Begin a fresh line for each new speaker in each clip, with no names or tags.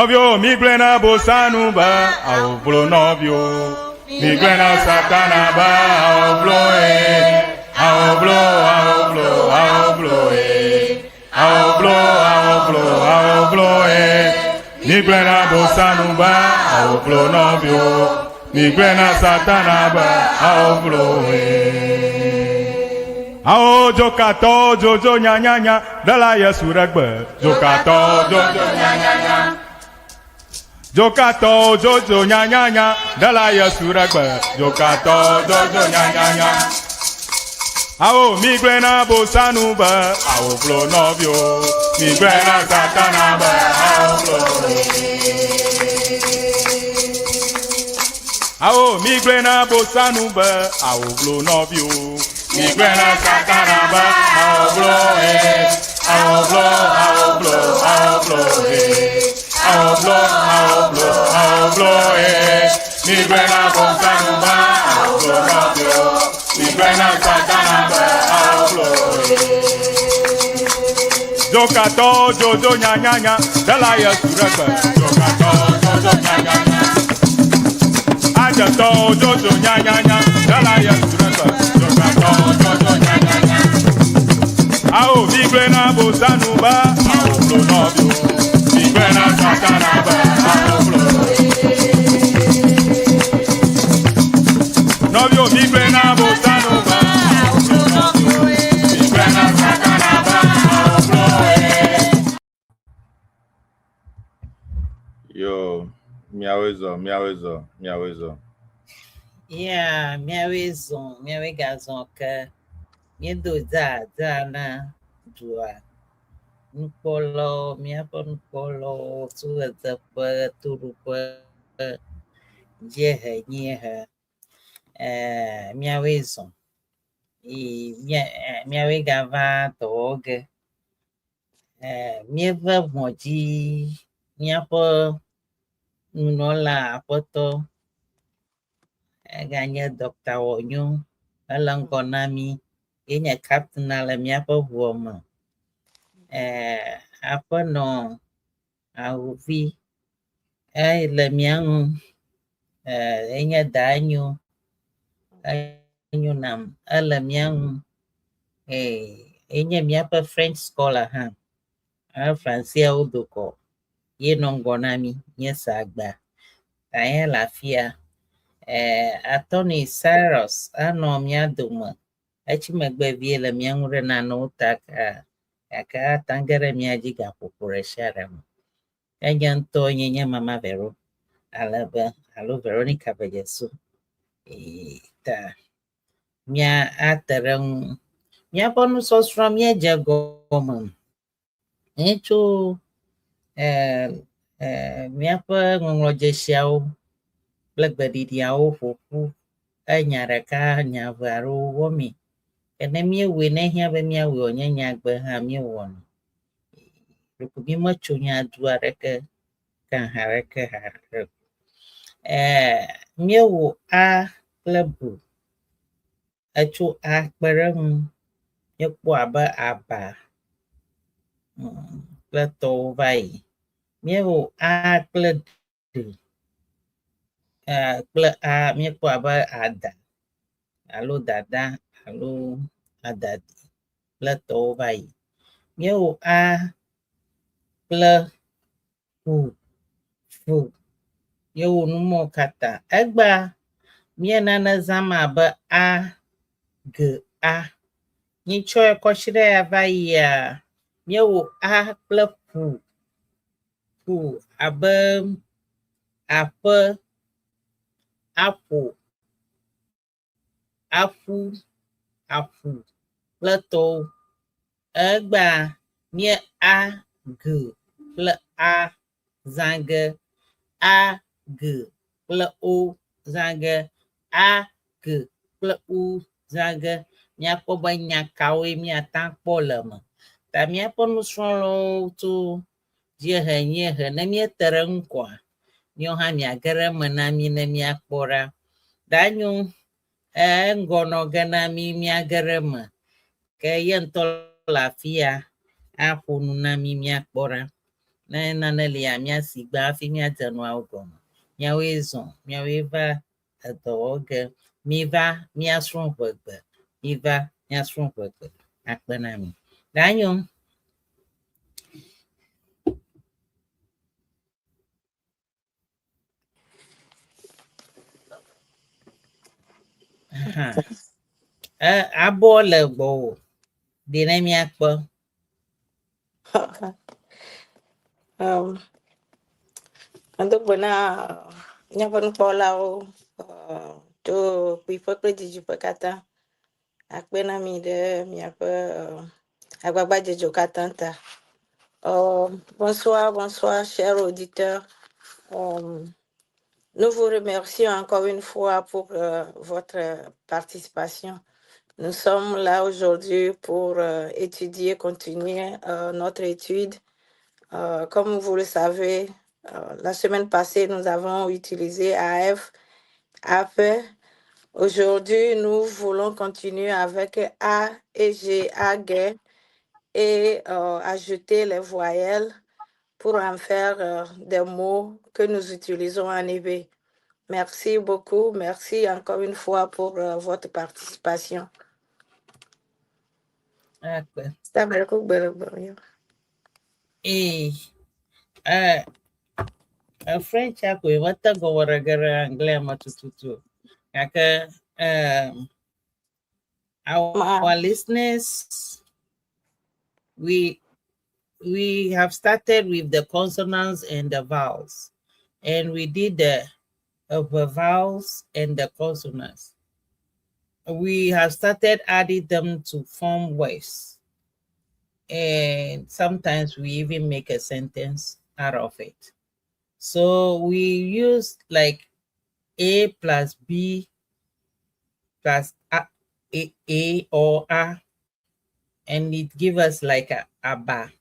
Nɔviwo, migblɔe na Bosanu be awo vlo nɔviwo. Migblɔe na Satana be awo vlo e. Awo vlo, awo vlo, awo vlo e. Awo vlo, awo vlo, awo vlo e. Migblɔe na Bosanu be awo vlo nɔviwo. Migblɔe na Satana be awo vlo e. Awo dzokatɔwo dzodzo nyanyanya ɖela Yesu ɖe gbe. Dzokatɔwo dzodzo nyanyanya. Dzokatɔwo dzodzo nyanyanya ɖela Yesu ɖe gbe. Dzokatɔwo dzodzo nyanyanya. Awo migblɔe na Bosanu be awo vlo nɔviwo. Migblɔe na Satana be awo vlo. Awo migblɔe na Bosanu be awo vlo nɔviwo. Migblɔe na Satana be awo vlo e. Awo vlo, awo vlo, awo vlo e. Awo vlo, awo vlo, awo vlo e. Migblɔe na Bosanu be awo vlo nɔviwo. Migblɔe na Satana be awo vlo e. Dzokatɔwo dzodzo nyanyanya ɖela Yesu ɖe gbe. Dzokatɔwo dzodzo nyanyanya. Adzetɔwo dzodzo nyanyanya ɖela Yesu ɖe gbe. Dzokatɔwo dzodzo nyanyanya. Awo migblɔe na Bosanu be awo vlo nɔviwo. Migblɔe na Satana be awo vlo. Nɔviwo migblɔe na Bosanu be awo vlo nɔviwo. Migblɔe na Satana be awo vlo.
Yo, miawoe zɔ, miawoe zɔ, miawoe zɔ.
Yeah, míawoe zɔ, míawoe gazɔ ke. Míedo dza dza na dua. Nukpɔlawo, míaƒe nukpɔlawo tso ɣedzeƒe, ɣetoɖoƒe, dziehe, nyiehe. Eh, míawoe zɔ. Eye mía, eh, míawoe gava dɔwɔ ge. Eh, míeve ʋɔ dzi míaƒe nunɔla aƒetɔ eganye Dr. Wɔnyo ele ŋgɔ na mí. Ye nye captain le míaƒe ʋua me. Eh, aƒenɔ Awuvi ele mía ŋu. Eh, enye Danyo. Enyo nam. Ele mía ŋu. Eh, enye míaƒe French scholar hã. Fransiawo dokɔ. Ye nɔ ŋgɔ na mí. Míese agba. Ta ye le afia. Eh, Attorney Cyrus anɔ mía dome. Etsi megbe vie le mía ŋu ɖe nanewo ta ka gake ate ŋu age ɖe mía dzi gaƒoƒo ɖe sia ɖe me. Enye ŋutɔ nye nye Mama Vero ale be alo Veronica Vejesu. Ee, ta mía ate ɖe ŋu. Míaƒe nusɔsrɔ̃ míedze gɔme tso eh, eh, míaƒe ŋɔŋlɔdzesiawo kple gbeɖiɖiawo ƒoƒu enya ɖeka nya eve alo wɔmi. Ke ne míewɔe ne ehiã be míawɔe wònye nyagbe hã míewɔnɛ. Ɖeko mímetso nya du aɖeke ka ha aɖeke haɖe o. Eh, míewɔ A kple B. Etso A kpe ɖe eŋu míekpɔ abe aba kple tɔwo va yi. Míewɔ A kple D kple A míekpɔ abe ada alo dada alo adadi kple tɔwo va yi. Míewɔ A kple ƒu, fu. Míewɔ nu mawo katã. Egbea míe nane zãm abe A, G, A. Nyitsɔe kɔsiɖe ya va yia, míewɔ A kple ƒu, ƒu abe aƒe, aƒo, aƒu, aƒu kple tɔwo. Egbea mía A, G kple A zã ge. A, G kple O zã ge. A, G kple U zã ge. Míakpɔ be nya kawoe míate ŋu akpɔ le eme. Ta míaƒe nusrɔ̃lawo tso dziehe, nyiehe ne míete ɖe eŋu koa, míawo hã míage ɖe eme na mí ne míakpɔ ɖa. Ɖanyo eŋgɔ nɔ ge na mí míage ɖe eme. Ke ye ŋutɔ le afi ya aƒo nu na mí míakpɔ ɖa. Ne nane lia, míasi gbã hafi míadze nuawo gɔme. Míawoe zɔ, míawoe va edɔ wɔ ge. Miva míasrɔ̃ ʋegbe. Miva míasrɔ̃ ʋegbe. Akpe na mi. Ɖanyo. Aha. E, abɔ le gbɔwò. Ɖe ne míakpɔ.
Medo gbe na míaƒe nukpɔlawo tso kpuiƒe kple didiƒe katã. Akpe na mi ɖe miaƒe agbagbadzedzewo katã ta. Bonsoir, bonsoir, chers auditeurs. Nous vous remercions encore une fois pour votre participation. Nous sommes là aujourd'hui pour étudier, continuer notre étude. Comme vous le savez, la semaine passée, nous avons utilisé AF, AP. Aujourd'hui, nous voulons continuer avec A et G, A, G et ajouter les voyelles pour en faire des mots que nous utilisons en éwé. Merci beaucoup. Merci encore une fois pour votre participation.
Akpe.
Stabele.
Ee, French koe mete gɔme ɖe ge ɖe Anglais me tututu. Gake our listeners, we have started with the consonants and the vowels, and we did the vowels and the consonants. We have started adding them to form words, and sometimes we even make a sentence out of it. So we use like A plus B plus A or A, and it give us like a aba.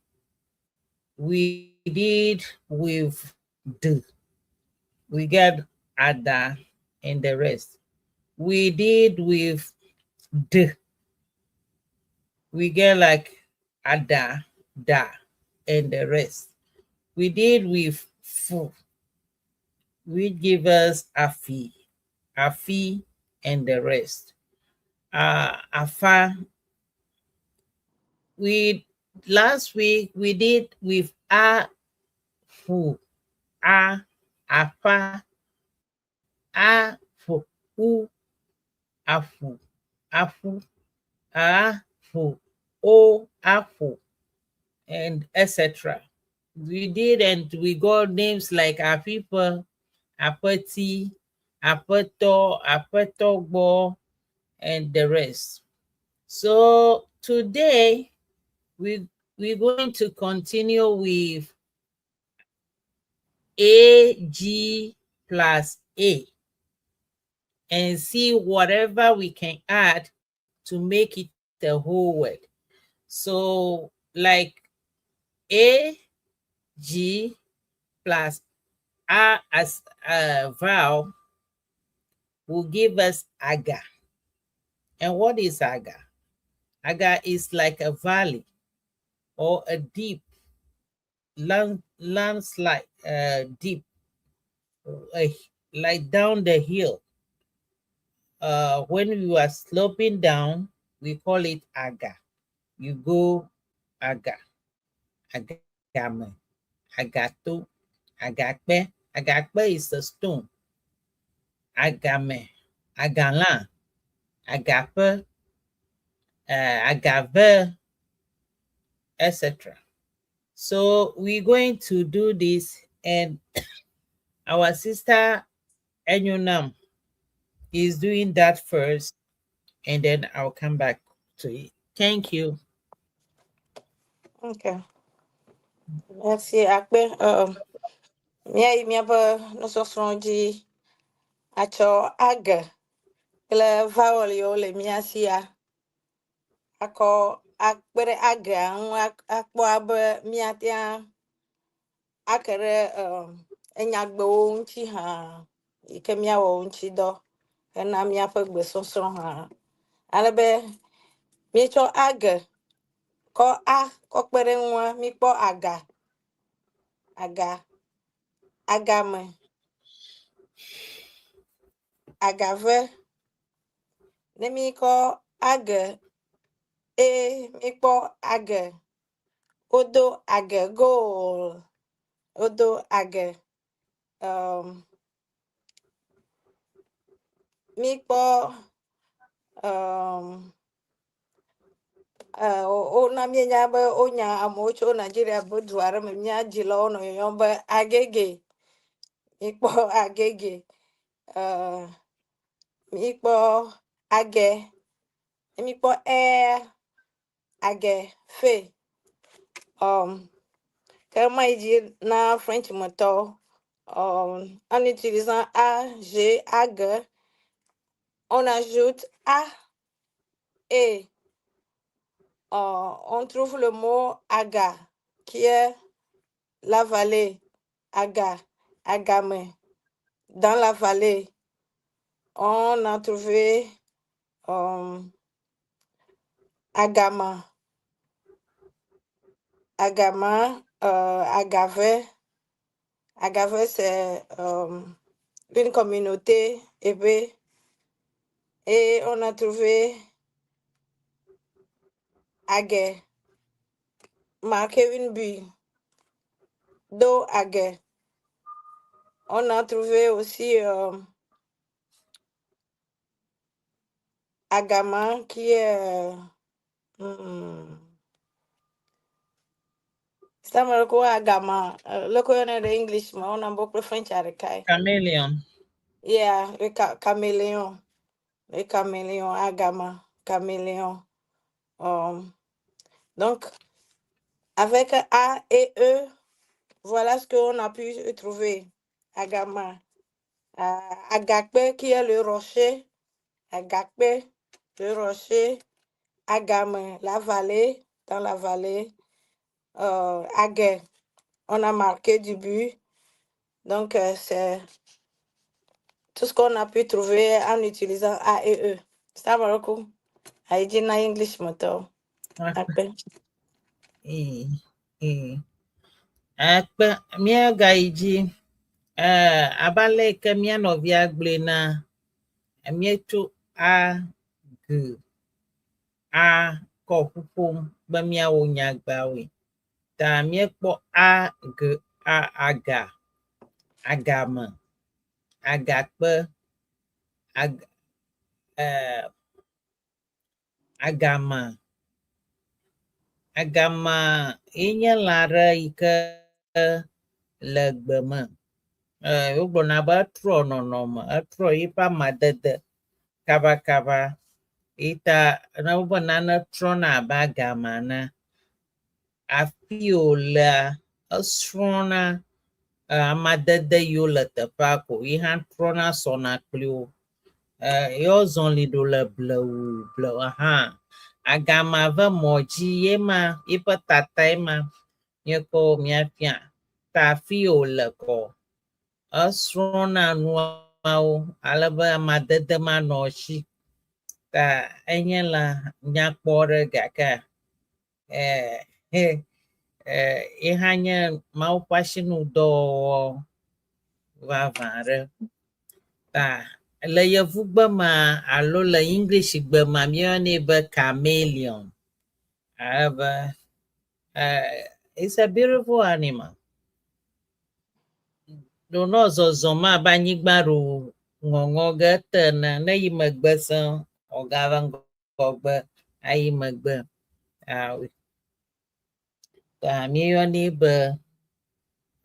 We did with D. We get Ada and the rest. We did with D. We get like Ada, Da, and the rest. We did with F. We give us Afi, Afi, and the rest. Afa. We last week we did with A, Fu, A, Afa, A, Fu, U, Afu, Afu, A, Fu, O, Afu, and etc. We did, and we got names like Afipa, Apati, Apeto, Apetogbo, and the rest. So today we're going to continue with A, G plus A and see whatever we can add to make it the whole word. So like A, G plus A as a vowel will give us Aga. And what is Aga? Aga is like a valley or a deep landslide, deep, like down the hill. When you are sloping down, we call it Aga. You go Aga, Agame, Agato, Agakpe. Agakpe is a stone. Agame, Agala, Agape, Agave, etc. So we're going to do this, and our sister Enyonam is doing that first, and then I'll come back to it. Thank you.
Okay. Merci. Akpe. Míayi míaƒe nusɔsrɔ̃ dzi atsɔ age kple vowel yiwo le mía sia akɔ akpe ɖe agea ŋu akpɔ abe míatea ake ɖe enyagbewo ŋuti hã yi ke míawɔ wo ŋuti dɔ hena míaƒe gbesɔsrɔ̃ hã. Ale be míetsɔ age kɔ a kɔ kpe ɖe ŋua míkpɔ aga. Aga, agame, agave. Ne míkɔ age e míkpɔ age. Wodo age goal. Wodo age. Um, míkpɔ um, wona míenya be wonya amewo tso Nigeria be du aɖe me mía dzilawo nɔ yɔyɔm be Agege. Míkpɔ Agege. Míkpɔ Age. Míkpɔ Air Age Fe. Ke ma yi dzi na French me tɔwo. En utilisant A, G, A, G, on ajoute A et on trouve le mot Aga, qui est la vallée. Aga, Agame, dans la vallée. On a trouvé Agama, Agama, Agave. Agave, c'est une communauté ébé. Et on a trouvé Agé, marqué une bulle, Do Agé. On a trouvé aussi Agama, qui est... C'est Agama. Le connaît de English, mais on a beaucoup de French à
Caméléon.
Yeah, le caméléon. Le caméléon, Agama, caméléon. Donc, avec A et E, voilà ce qu'on a pu trouver. Agama. Agakpe, qui est le rocher. Agakpe, le rocher. Agame, la vallée, dans la vallée. Agé, on a marqué du but. Donc, c'est tout ce qu'on a pu trouver en utilisant A et E. Ça va beaucoup. Aïdina English moto. Akpe.
Akpe, míagayi dzi. Abe ale yi ke mía nɔvia gblɔe na, míetso A, G, A kɔ ƒu ƒom be míawɔ nyagbeawoe. Ta míekpɔ A, G, A, aga, agame, agakpe, ag, agama. Agama ye nye lã aɖe yi ke le gbe me. Wogblɔna be etrɔ nɔnɔme, etrɔ eƒe amadede kabakaba. Eyi ta ne wobe nane trɔna abe agama ene, afi yi wòlea, esrɔ̃na amadede yiwo le teƒea ko ye hã trɔna sɔna kpli wo. Ye wozɔli ɖo le blewu blewu hã. Agama ve mɔ dzi ye ma, eƒe tata ye ma míekɔ míafia. Ta afi yi wòle kɔ, esrɔ̃na nuawo ale be amadede manɔ esi. Ta enye lã nyakpɔ ɖe gake ye hã nye Mawu ƒe asinudɔwɔwɔ vavã ɖe. Ta le yevugbe mea alo le English gbe mea míeyɔnɛ be chameleon. Ale be it's a beautiful animal. Ɖo ne zɔzɔm abe anyigba ɖo ŋɔŋɔ ge te ene, ne yi megbe sẽ, wògava ŋgɔgbe ayi megbe. Ta míeyɔnɛ be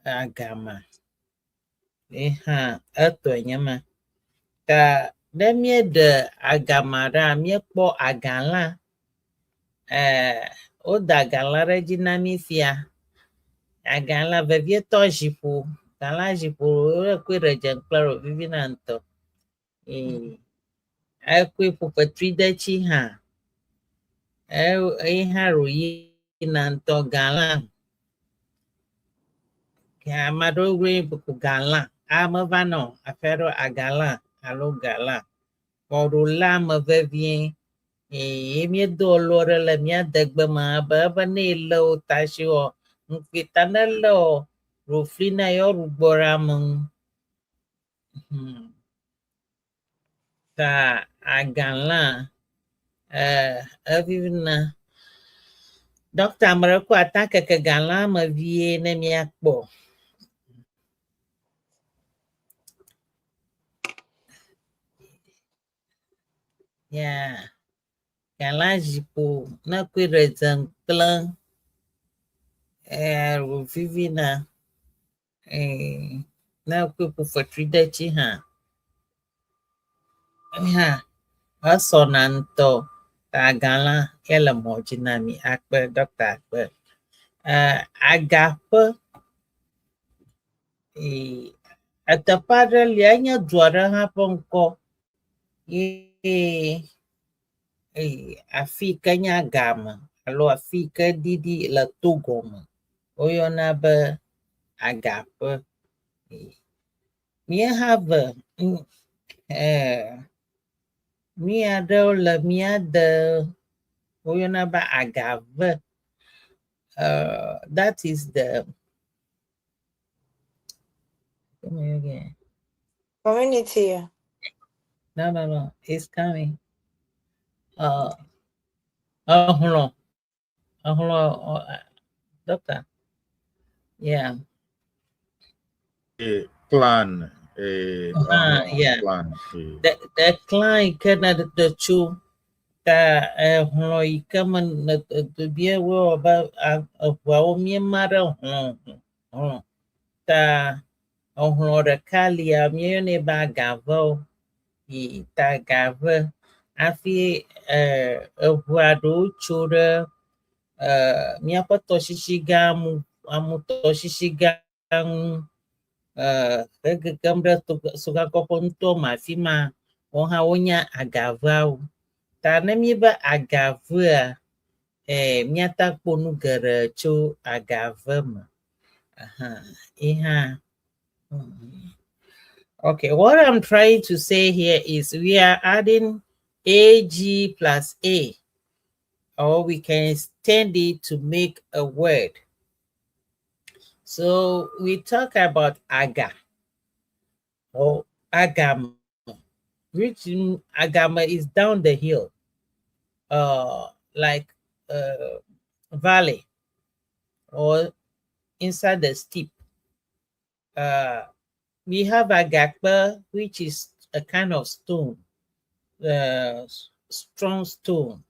agama. Ye hã etɔe nye ma. Ta ne míeɖe agama ɖa, míekpɔ agalã. Woda agalã ɖe dzi na mí fia. Agalã vevietɔ ziƒo. Galã ziƒo woekɔe ɖe dze kple ɖo vivina ŋutɔ. Ekɔe ƒo fetri detsi hã. Ye hã ɖo yina ŋutɔ galã. Ame aɖewo gblɔe be ko galã. Ame va nɔ afi aɖewo agalã alo galã. Kɔ ɖo lé ame vevie. Ye míedo elo ɖe le mía degbe me be ebe ne elé wo ta si wɔ ŋkpita ne lé wo Roflina ye woɖugbɔ ɖe ame ŋu. Ta agalã evivina. Ɖɔkta ame ɖe kɔ ata keke galã me vie ne míakpɔ. Yeah. Galã zikpo ne koe ɖe dze kple wòvivina. Ne koe ƒo fetri detsi hã. Hã esɔna ŋutɔ. Ta galã ye le mɔ dzi na mi akpe ɖɔkta akpe. Agaƒe eteƒe aɖe lia enye du aɖe hã ƒe ŋkɔ ye afi yi ke nye agame alo afi yi ke ɖiɖi le to gɔme woyɔna be agaƒe. Míehave nu aɖewo le mía de woyɔna be agave. That is the
Community.
No, it's coming. Hlɔ, hlɔ, doctor. Yeah.
A clan. A
Yeah.
Clan.
The clan yi ke ne ɖe tso ta ehlɔ yi ke me ne bie wowɔ be eʋuawo míema ɖe hlɔ hlɔ ta ehlɔ ɖeka lia míeyɔnɛ be agavewo yi ta gave hafi eʋua ɖewo tso ɖe míaƒe tɔsisi gã mu amutɔsisi gã ŋu hegegem ɖe Sogakɔƒe ŋutɔ me afi ma wo hã wonye agaveawo. Ta ne míebe agavea míate kpɔ nu geɖe tso agave me. Aha, ye hã. Okay, what I'm trying to say here is we are adding AG plus A, or we can extend it to make a word. So we talk about aga or agama, which in agama is down the hill, like valley or inside the steep. We have agakpa, which is a kind of stone, strong stone.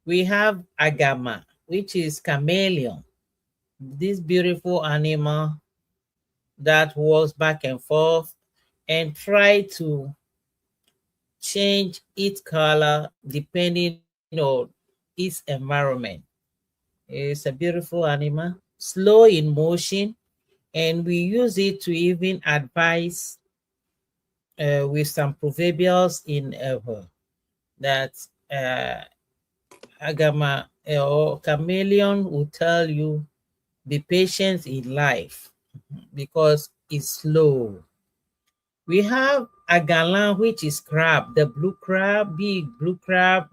We have agama, which is chameleon, this beautiful animal that walks back and forth and try to change its color depending on its environment. It's a beautiful animal, slow in motion, and we use it to even advise with some proverbials in Ewe that agama or chameleon will tell you be patient in life because it's slow. We have agalan, which is crab, the blue crab, big blue crab.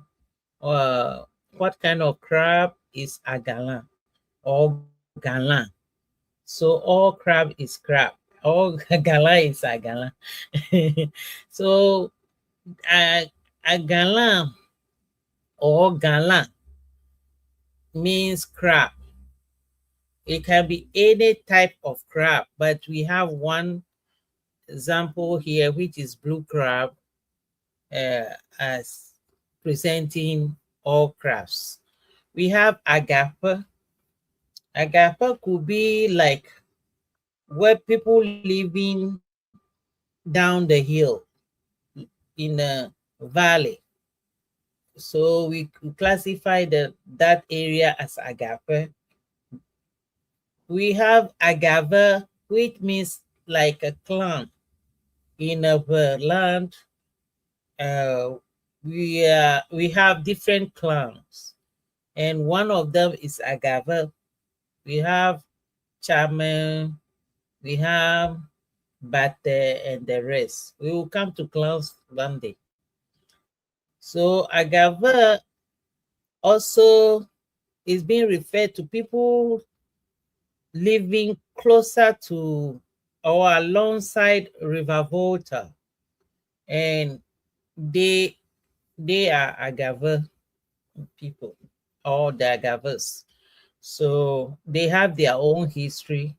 What kind of crab is agalan or galan? So all crab is crab. All galan is agalan. So agalan or galan means crab. It can be any type of crab, but we have one example here, which is blue crab, as presenting all crabs. We have agape. Agape could be like where people living down the hill in a valley. So we classify that area as agape. We have agave, which means like a clan. In our land, we have different clans, and one of them is agave. We have Chairman, we have Bate, and the rest. We will come to clans one day. So agave also is being referred to people living closer to or alongside River Volta, and they are Agave people or the Agaves. So they have their own history,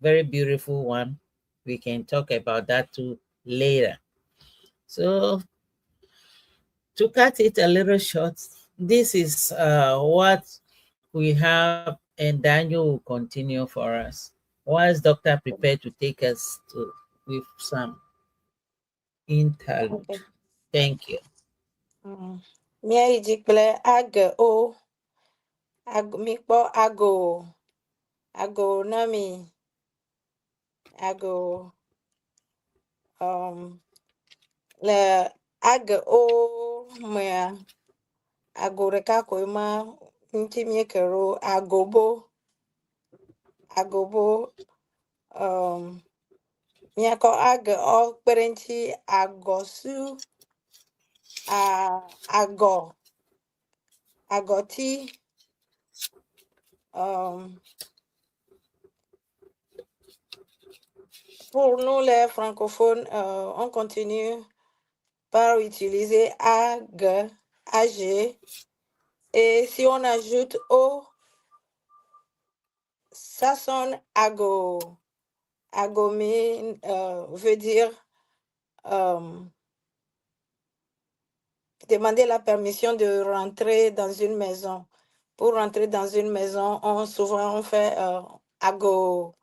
very beautiful one. We can talk about that too later. So to cut it a little short, this is what we have, and Daniel will continue for us. Whilst Doctor prepared to take us to with some interlude.
Okay.
Thank you.
Míayi dzi kple age o. Ag mikpɔ ago. Ago na mi. Ago. Le age o mea, ago ɖeka koe ma ŋuti míeke ɖo agobo. Agobo. Míakɔ age o kpe ɖe ŋuti agɔsu. A agɔ. Agɔti. Pour nous les francophones, on continue par utiliser A, G, A, G. Et si on ajoute O, ça sonne ago. Agomi veut dire demander la permission de rentrer dans une maison. Pour rentrer dans une maison, souvent on fait ago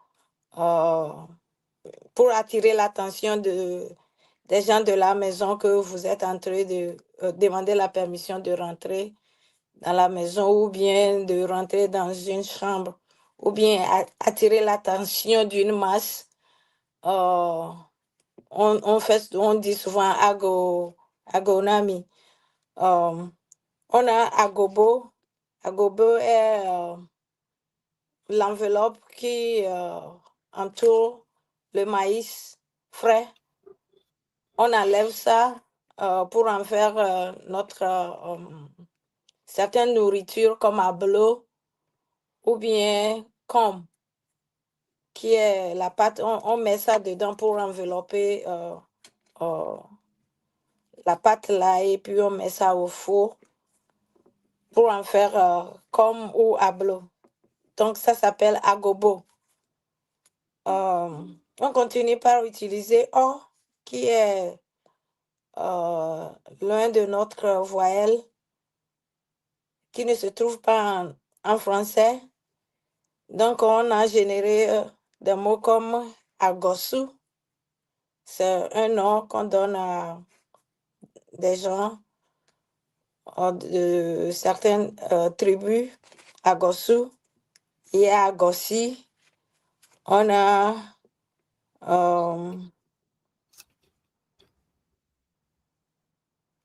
pour attirer l'attention des gens de la maison que vous êtes en train de demander la permission de rentrer dans la maison ou bien de rentrer dans une chambre ou bien attirer l'attention d'une masse. On dit souvent ago, agonami. On a agobo. Agobo est l'enveloppe qui entoure le maïs frais. On enlève ça pour en faire notre certaines nourritures comme ablo ou bien comme, qui est la pâte. On met ça dedans pour envelopper la pâte là et puis on met ça au four pour en faire comme ou ablo. Donc ça s'appelle agobo. On continue par utiliser O qui est l'un de notre voyelle qui ne se trouve pas en français. Donc on a généré des mots comme agosu. C'est un nom qu'on donne à des gens de certaines tribus, Agosu. Il y a Agossi. On a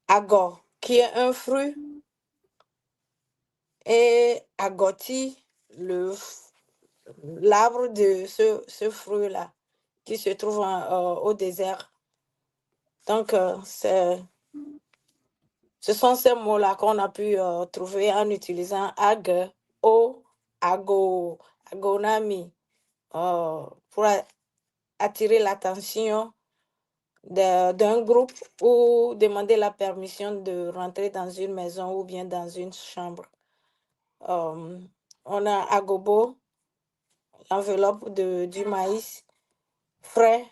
Agor, qui est un fruit, et Agoti, l'arbre de ce fruit-là, qui se trouve au désert. Donc, ce sont ces mots-là qu'on a pu trouver en utilisant Ag, O, Ago, Agonami, pour attirer l'attention d'un groupe ou demander la permission de rentrer dans une maison ou bien dans une chambre. On a Agobo, l'enveloppe du maïs frais,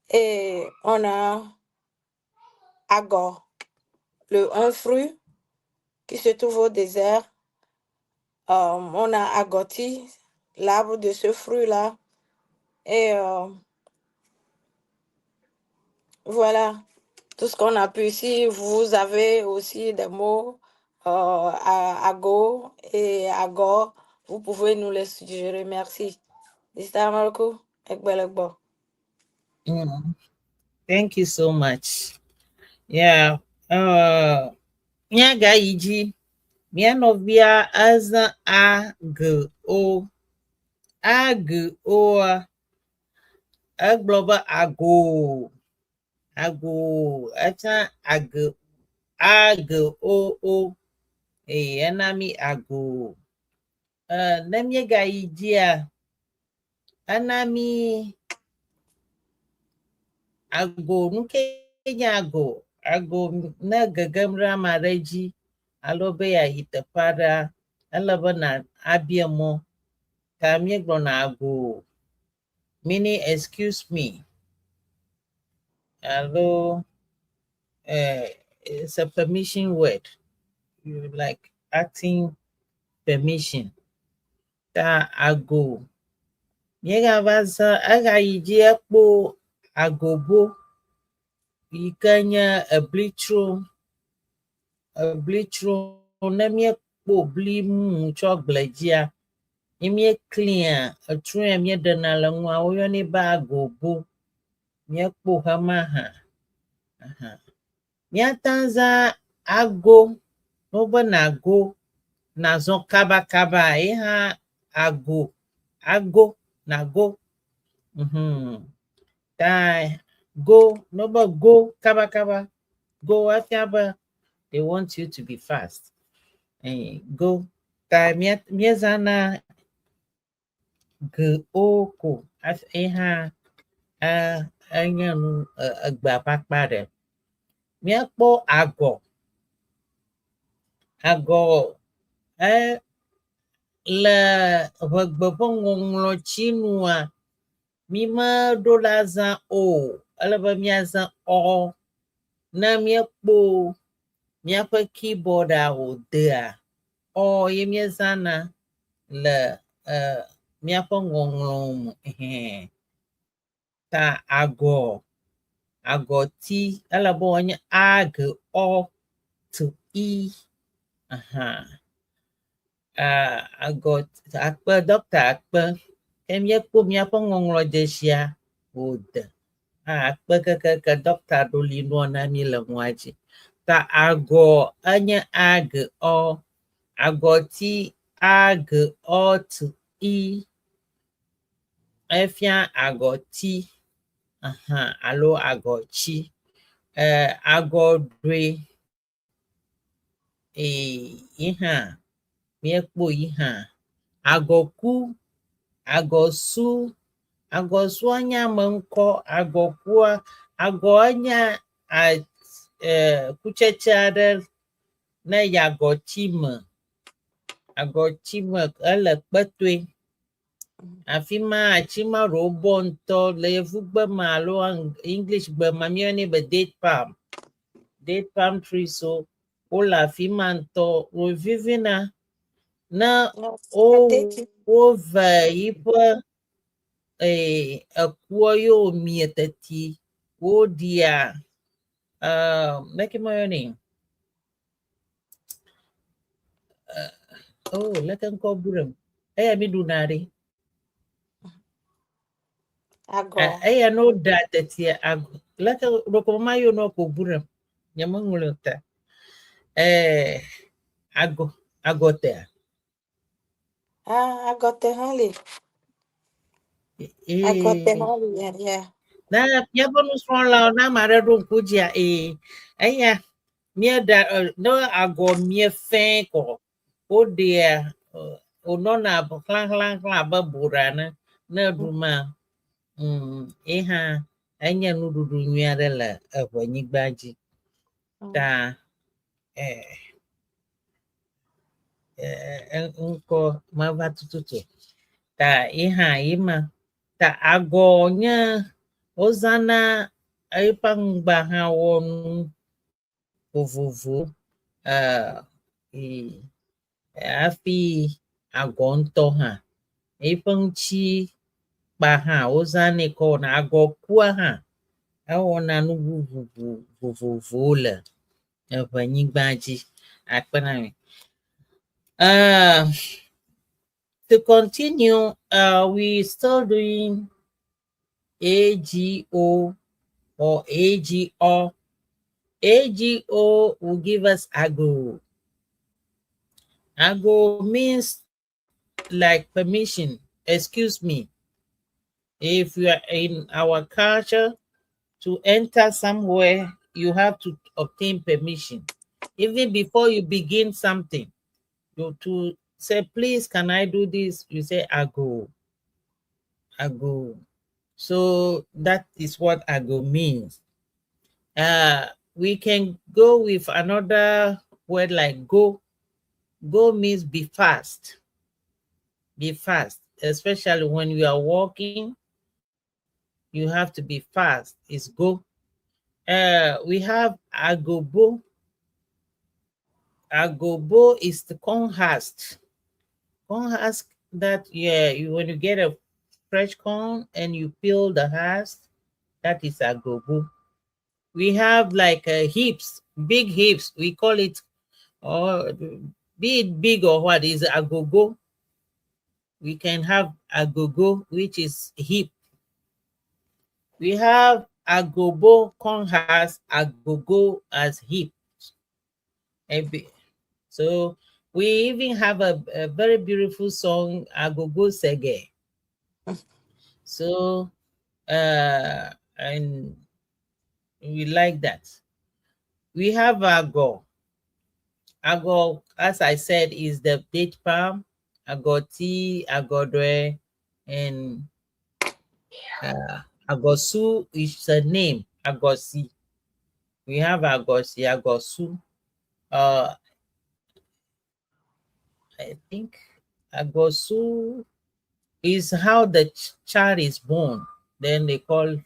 et on a Agor, un fruit qui se trouve au désert. On a Agoti, l'arbre de ce fruit-là. Et voilà tout ce qu'on a pu. Si vous avez aussi des mots à Ago et Agor, vous pouvez nous les suggérer. Merci.
Thank you so much. Yeah. Míagayi dzi. Mía nɔvia ezã A G O. A G O-a, egblɔ be ago. Ago. Etsã ag A G O O. Eye ena mí ago. Ne míegayi dzia, Ena mi ago nu ke nye ago ago ne gegem ɖe ame aɖe dzi alo be yeayi teƒe aɖea ele be na abia mɔ ta míegblɔna ago meaning excuse me alo it's a permission word you like asking permission ta ago míegava zã egayi dzi ekpo agobo yi ke nye eblitro eblitro ne míekpo bli mumu tsɔ gble dzia ne míeklia etrɔe míeɖena le nua woyɔnɛ be agobo míekpo hema hã aha míate ŋu zã ago ne wobe nago nazɔ kabakaba ye hã ago ago nago ta go ne wobe go kabakaba go efia be they want you to be fast go ta míezãna g o ko ye hã enye nu egbea ƒe akpa ɖe. Míakpɔ agɔ. Agɔ e le ʋegbe ƒe ŋɔŋlɔtsinua mi meɖo la zã o ele be míazã ɔ. Ne míekpo míaƒe keyboard a wòdea ɔ ye míezãna le míaƒe ŋɔŋlɔwo me ehɛn. Ta agɔ agɔti ele be wòanye a g ɔ t i aha. Agɔ akpe dɔkta akpe ke míekpo míaƒe ŋɔŋlɔdzesia wòde akpe kekeke dɔkta ɖo li nua na mí le nua dzi. Ta agɔ enye a g ɔ agɔti a g ɔ t i efia agɔti aha alo agɔtsi. Agɔɖoe yi hã míekpo yi hã. Agɔku, agɔsu, agɔsua nye ame ŋkɔ, agɔkua, agɔ enye kutsetse aɖe ne yi agɔti me. Agɔti me ele kpetoe. Afi ma ati ma ɖewo bɔ ŋutɔ le yevugbe me alo English gbe me míeyɔnɛ be date palm. Date palm trees wo wole afi ma ŋutɔ wòvivina ne wo wove yiƒe ekua ye wòmie teti woɖia leke meyɔnɛ oh leke ŋkɔ bu ɖem eya mi ɖuna ɖe.
Agɔ.
Eya ne woɖa tetia agɔ leke ɖeko mayɔ nua ko bu ɖem nyemeŋlɔe o ta. Agɔ agɔtea.
Ah, agɔte hã li. Agɔte hã li, yeah.
Ne míaƒe nusrɔ̃lawo ne ame aɖe ɖo ŋku dzia ee eya míeɖa ne agɔ mie fɛ̃ kɔ woɖea wònɔna xlaxlaxla abe boɖa ene ne eɖu ma ye hã enye nuɖuɖu nyui aɖe le eʋenyigba dzi. Ta ŋkɔ meva tututu ta ye hã ye ma. Ta agɔ nye wozãna eƒe aŋgba hã wɔ nu vovovo hafi agɔ ŋutɔ hã. Eƒe ŋuti kpa hã wozãnɛ kɔ wɔna agɔkua hã ewɔna nu bubu vovovowo le eʋenyigba dzi. Akpe na mi. To continue, we still doing AGO or AGO. AGO will give us AGO. Ago means like permission, excuse me. If you are in our culture, to enter somewhere, you have to obtain permission. Even before you begin something, you to say, please, can I do this? You say, Ago. Ago. So that is what ago means. We can go with another word like go. Go means be fast. Be fast, especially when you are walking. You have to be fast. It's go. We have agobo. Agobo is the corn husk. Corn husk that, yeah, you when you get a fresh corn and you peel the husk, that is agobo. We have like hips, big hips. We call it, or be it big or what, is agogo. We can have agogo, which is hip. We have agobo, corn husk, agogo as hip. So we even have a very beautiful song, Agogo Sege. So, and we like that. We have ago. Ago, as I said, is the date palm, agoti, agodwe, and agosu is the name, agosi. We have agosi, agosu. I think agosu is how the child is born. Then they call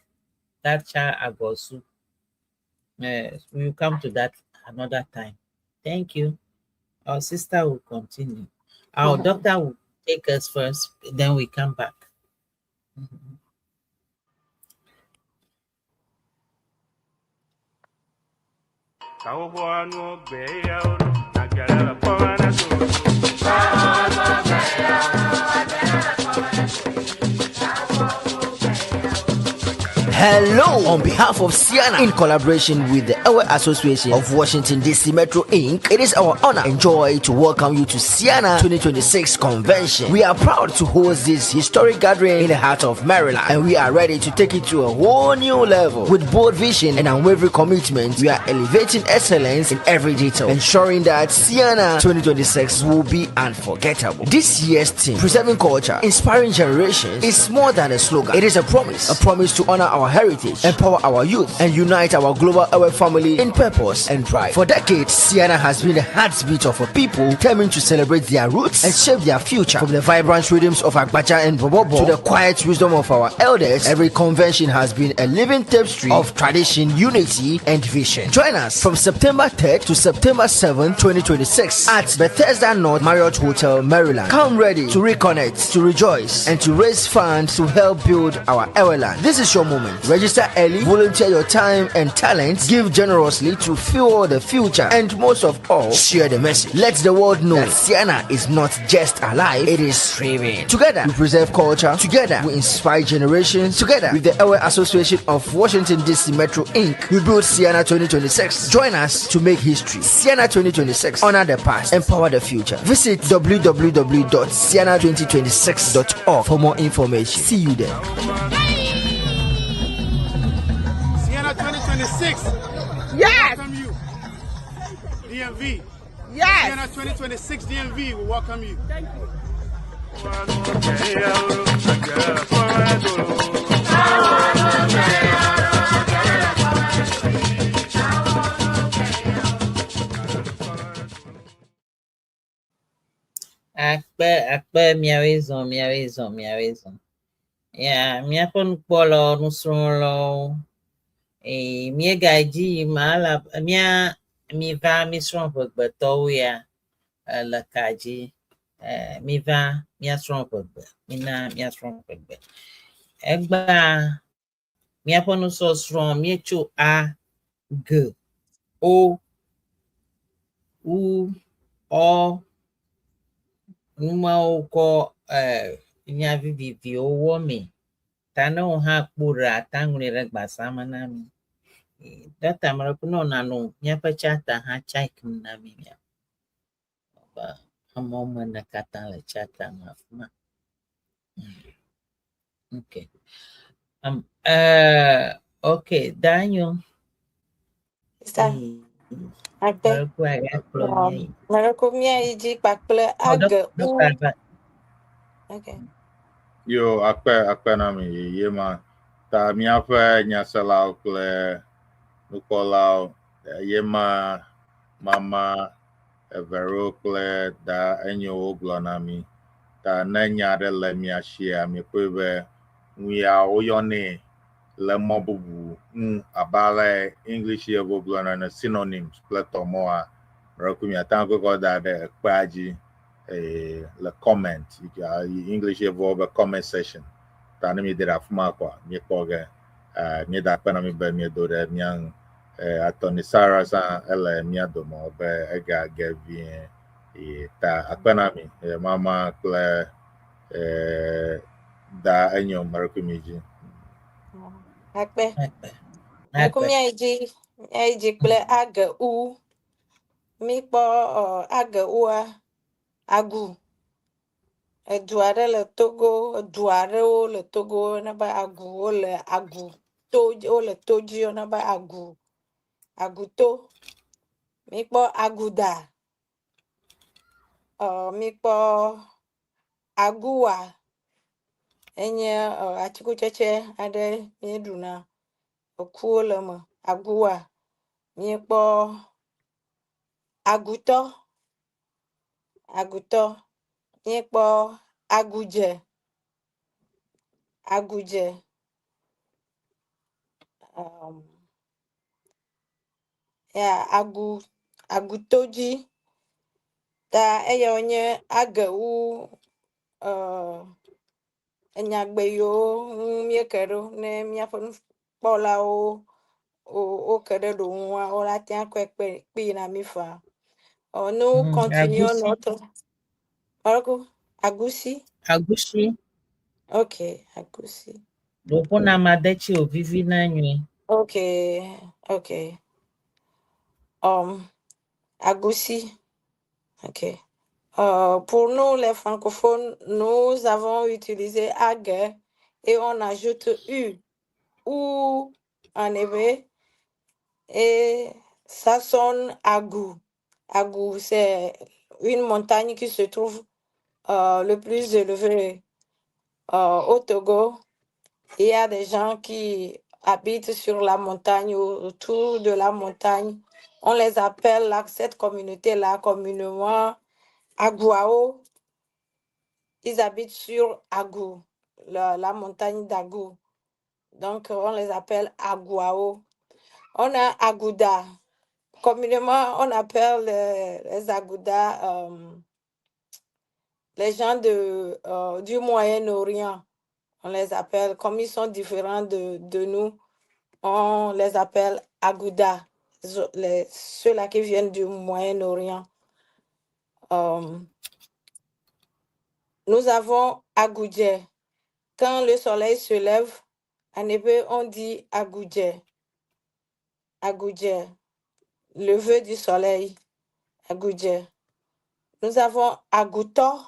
that child agosu. We will come to that another time. Thank you. Our sister will continue. Our doctor will take us first, then we come back.
Hello! On behalf of Ceana, in collaboration with the Ewe Association of Washington DC Metro Inc., it is our honor and joy to welcome you to Ceana 2026 Convention. We are proud to host this historic gathering in the heart of Maryland, and we are ready to take it to a whole new level. With bold vision and unwavering commitment, we are elevating excellence in every detail, ensuring that Ceana 2026 will be unforgettable. This year's theme, Preserving Culture, Inspiring Generations, is more than a slogan. It is a promise to honor our heritage, empower our youth, and unite our global Ewe family in purpose and pride. For decades, Ceana has been the heartbeat of a people determined to celebrate their roots and shape their future. From the vibrant rhythms of Agbadza and Bobobo to the quiet wisdom of our elders, every convention has been a living tapestry of tradition, unity, and vision. Join us from September 3rd to September 7th, 2026 at Bethesda North Marriott Hotel, Maryland. Come ready to reconnect, to rejoice, and to raise funds to help build our Eweland. This is your moment. Register early, volunteer your time and talents, give generously to fuel the future, and most of all, share the message. Let the world know that Ceana is not just alive, it is thriving. Together, we preserve culture. Together, we inspire generations. Together, with the Ewe Association of Washington DC Metro Inc., we build Ceana 2026. Join us to make history. Ceana 2026. Honor the past, empower the future. Visit www.ceana2026.org for more information. See you there.
Ceana 2026.
Yes.
Welcome you. DMV.
Yes.
Ceana 2026 DMV will welcome you.
Thank you.
Akpe, akpe, miawoe zɔ, miawoe zɔ, miawoe zɔ. Ya, míaƒe nukpɔlawo, nusrɔ̃lawo, eye míegadzi yim ala mía miva mísrɔ̃ ʋegbetɔwo ya le ka dzi. Miva míasrɔ̃ ʋegbe, mina míasrɔ̃ ʋegbe. Egbea míaƒe nusɔsrɔ̃ míetso A, G, O, U, Ɔ, numawo kɔ nya viviviwo wɔmee. Ta ne wò hã kpo ɖe ata ŋlɔe ɖe gbasa me na mi. Dɔkta Mreku ne wònanɔ míaƒe chata hã check na mi mía. Be amewo me ne katã le chata me afi ma. Okay. Okay, Daniel.
Sister, akpe.
Mreku agakplɔ mía yi.
Mreku mía yi dzi kpakple
Oh,
age u.
Dr. Ava.
Okay.
Yo, akpe akpe na mi ye ma. Ta míaƒe nyaselawo kple nukpɔlawo ye ma mama Evero kple da enyo wogblɔ na mi. Ta ne nya aɖe le mia sia, mikpɔe be nu ya woyɔnɛ le mɔ bubu ŋu abe ale English yevuwo gblɔna ene synonyms kple tɔmɔa. Meɖe miate ŋu akɔkɔ da ɖe ekpea dzi le comment English yevuwo be comment section. Ta ne mi de ɖe afi ma kɔa, míekpɔ ge. Míeda akpe na mi be miedo ɖe mía ŋu. Attorney Sarah hã ele mía dome be egage vie. Ta akpe na mi mama kple da enyo meɖe mi dzi.
Akpe.
Akpe.
Ŋku
Akpe.
míayi dzi míayi dzi kple age u. Míkpɔ age ua agu. Edu aɖe le Togo, edu aɖewo le Togo woyɔna be agu. Wole agu to wole to dzi woyɔna be agu. Aguto. Míkpɔ aguda. Míkpɔ aguwa. Enye atikutsetse aɖe míeɖuna. Ekuwo le eme. Aguwa. Míekpɔ agutɔ. Agutɔ. Míekpɔ agudze. Agudze. Ya agu agutodzi. Ta eyawo nye agewu enyagbe yiwo ŋu míeke ɖo ne míaƒe nukpɔlawo woke ɖe ɖo ŋua woate ŋu akɔe kpe kpee na mí faa. Nous continuons
Agusi.
notre Marco, agusi.
Agusi.
Ok, agusi.
Ɖoƒo na amadetsi wòvivina nyuie.
Ok. Agusi. Ok. Pour nous, les francophones, nous avons utilisé age et on ajoute U ou en éwé et ça sonne Agou. Agou, c'est une montagne qui se trouve le plus élevée au Togo. Il y a des gens qui habitent sur la montagne ou autour de la montagne. On les appelle, là, cette communauté-là, communément Agouao. Ils habitent sur Agou, la montagne d'Agou. Donc, on les appelle Agouao. On a Agouda. Communément, on appelle les Agouda les gens du Moyen-Orient. On les appelle, comme ils sont différents de nous, on les appelle Agouda, ceux-là qui viennent du Moyen-Orient. Nous avons Agoudje. Quand le soleil se lève, en hébreu, on dit Agoudje. Agoudje, lever du soleil. Agoudje. Nous avons Agouto.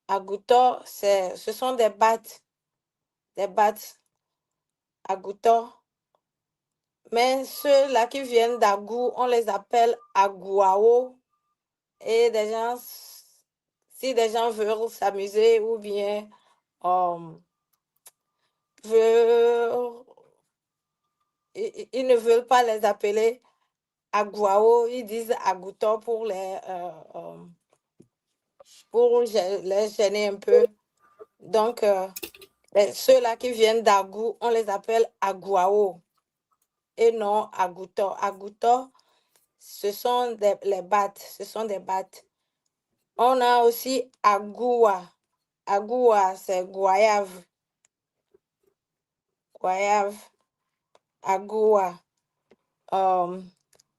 Agouto, ce sont des battes. Des battes. Agouto. Mais ceux-là qui viennent d'Agou, on les appelle Agouao. Et des gens, si des gens veulent s'amuser ou bien veulent, ils ne veulent pas les appeler Agouao, ils disent Agouto pour les gêner un peu. Donc, ceux-là qui viennent d'Agou, on les appelle Agouao et non Agouto. Agouto, ce sont les battes, ce sont des battes. On a aussi Agoua. Agoua, c'est goyave. Goyave. Agoua.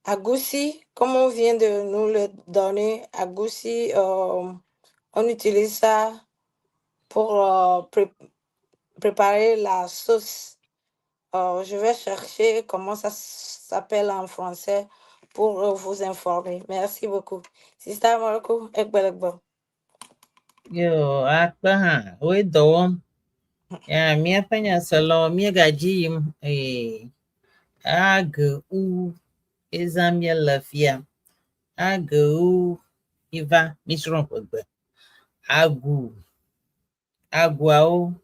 Agoussi, comme on vient de nous le donner, Agoussi, on utilise ça pour préparer la sauce. Je vais chercher comment ça s'appelle en français pour vous informer. Merci beaucoup. Sister Marco, Ekbelekbo.
Yo, akpe hã, woe dɔ wɔm. Ya, míaƒe nyaselawo míegadzi yim eye age u ezã míele fia. Age u miva mísrɔ̃ ƒegbe. Agu. Aguawo,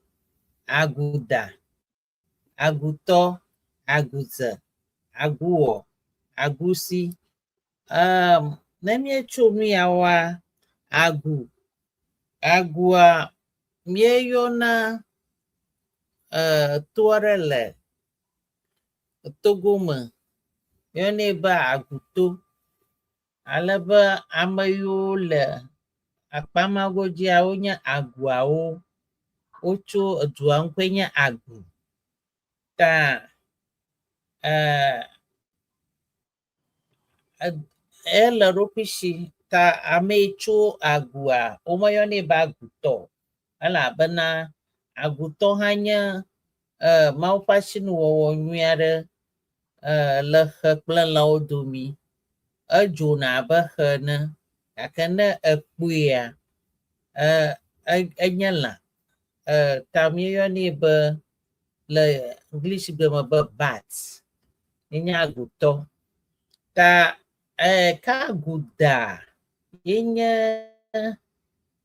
aguda, agutɔ, agudze, aguwɔ, agusi. Ne míetso nu yawoa, agu, agua míeyɔna to aɖe le Togo me. Woyɔnɛ be aguto. Ale be ame yiwo le akpa ma godzia wonye aguawo. Wotso edua ŋkɔe nye Agu. Ta ele eɖokui si ta ame yi tso Agua womeyɔnɛ be Agutɔ o elabena Agutɔ hã nye Mawu ƒe asinuwɔwɔ nyui aɖe le xe kple lãwo domi. Edzona abe xe ene gake ne ekpɔea enye lã. Ta míeyɔnɛ be le Englishgbe me be bat. Enye agutɔ. Ta ke aguda ye nye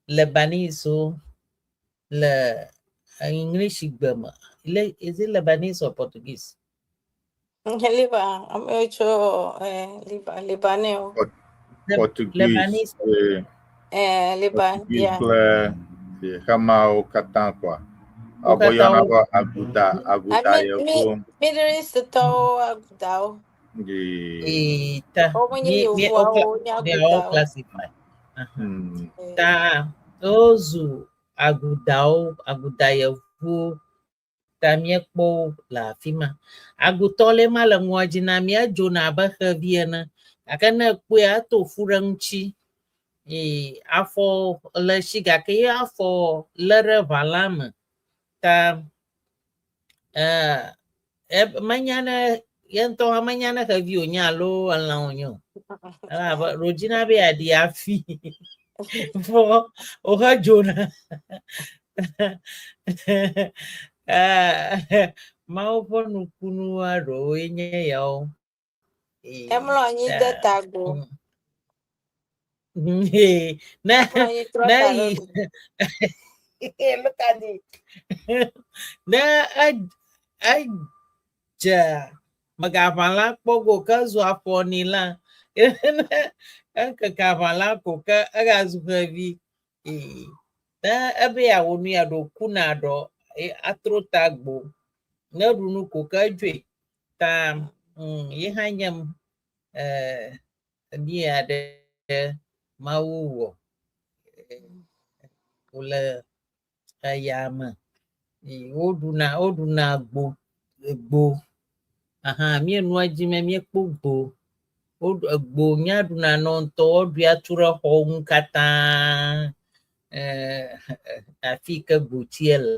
Lebanesewo le Englishgbe me. Le is it Lebanese or Portuguese?
Liba, amewo tso Liba, Libanais.
Portuguese,
Lebanese.
Liba,
Portuguese
yeah.
kple xexemawo katã koa.
Wo
Abo
katã
yɔna be aguda, aguda yevuwo.
Middle East tɔwo agudawo.
Ta
Womenye
mi mi
yevuawo wonye
they are all
agudawo.
classified. Ta wozu agudawo, aguda yevuwo ta míekpɔ wo le afi ma. Agutɔ le ma le ŋua dzi na mí edzona abe xevi ene gake ne ekpɔea eto fu ɖe ŋuti. Afɔ le esi gake ye afɔ lé ɖe ʋalã me ta menya ne ye ŋutɔ hã menya ne xevi wònye alo elã wònye o. Elabe ɖo dzina be yeaɖi afi vɔ wòhe dzona. Mawu ƒe nukunu aɖewoe nye yawo.
Emlɔ anyi de ta go.
Ne
Emlɔ anyi trɔ
ne
ta ɖe
yi
go.
Look at it. Ne edze megaʋã la kpɔ go ke zu afɔ ni la. Ekeke aʋã la ko ke egazu xevi. Ne ebe yeawɔ nu ya ɖo kuna ɖɔ atro ta gbo. Ne eɖu nu ko ke edzoe. Ta ye hã nye nu ya ɖe Mawu wɔ wòle eya me. Woɖuna gbo gbo. Aha míenua dzi me míekpɔ gbo. Woɖu egbo míaɖuna nɔ ŋutɔ woaɖui atu ɖe xɔwo ŋu katã. Afi yi ke gbotsia le.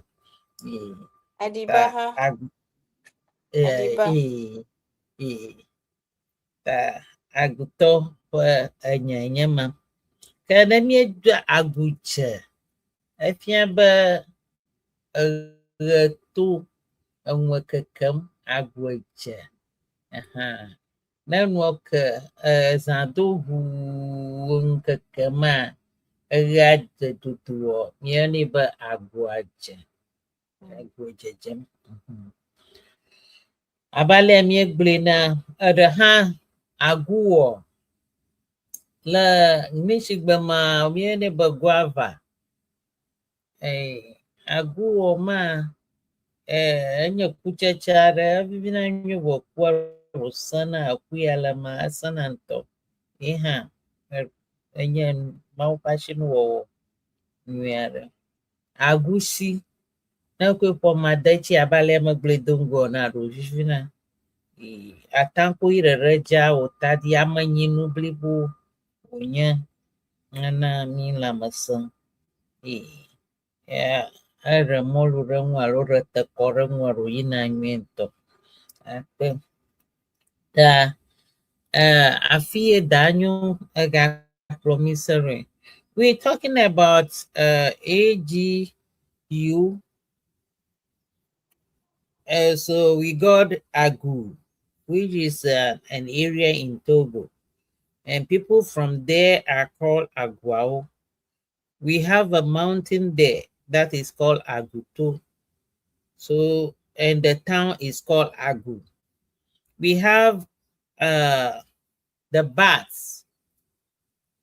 Aɖiba hã. Aɖiba.
Ta agutɔ ƒe enye nye ma. Ke ne míedo agu dze, efia be eɣe to enue kekem ague dze. Aha. Ne enua ke zã do ʋuu enu kekema, eɣea dze dodoɔ, míeyɔnɛ be agua dze. Ague dzedzem. Abe alea míegblɔe na eɖe hã aguwɔ le Englishgbe mea míeyɔnɛ be guava. Aguwɔ ma enye kutsetse aɖe evivina nyuie vɔ kua wòsẽna eku ya le eme esẽna ŋutɔ. Ye hã enye Mawu ƒe asinuwɔwɔ nyui aɖe. Agusi ne ekɔe ƒo amadetsi abe alea megblɔe do ŋgɔ ene ɖo vivina. Atakpui ɖeɖe dza wòta ɖi amenyinu blibo wònye nana mí lãmesẽ. Eɖe mɔlu ɖe ŋu alo ɖe tekɔ ɖe ŋu ɖo yina nyuie ŋutɔ. Akpe. Ta afi ye da nyo egakplɔ mí se ɖoe. We're talking about AGU. So we got Agu, which is an area in Togo. And people from there are called Aguao. We have a mountain there. That is called Aguto. So, and the town is called Agu. We have the bats,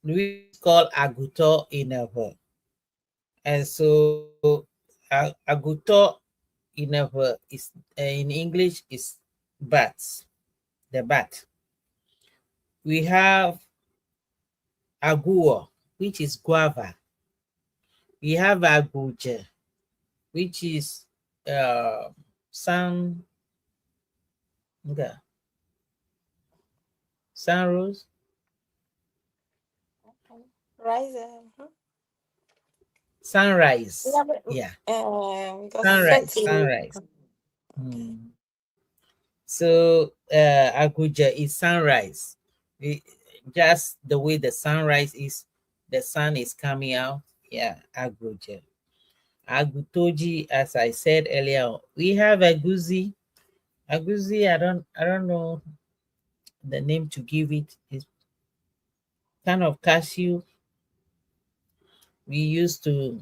we call Aguto in Ewe. And so Aguto in Ewe is in English is bats, the bat. We have Aguo, which is guava. We have Aguje, which is sun, okay, sunrose.
Rise.
Sunrise.
Yeah, but,
Yeah.
because
Sunrise,
setting.
sunrise. So Aguja is sunrise. Just the way the sunrise is, the sun is coming out. Yeah, Aguja. Agutoji, as I said earlier, we have Aguzi. Aguzi, I don't know the name to give it. It's kind of cashew. We used to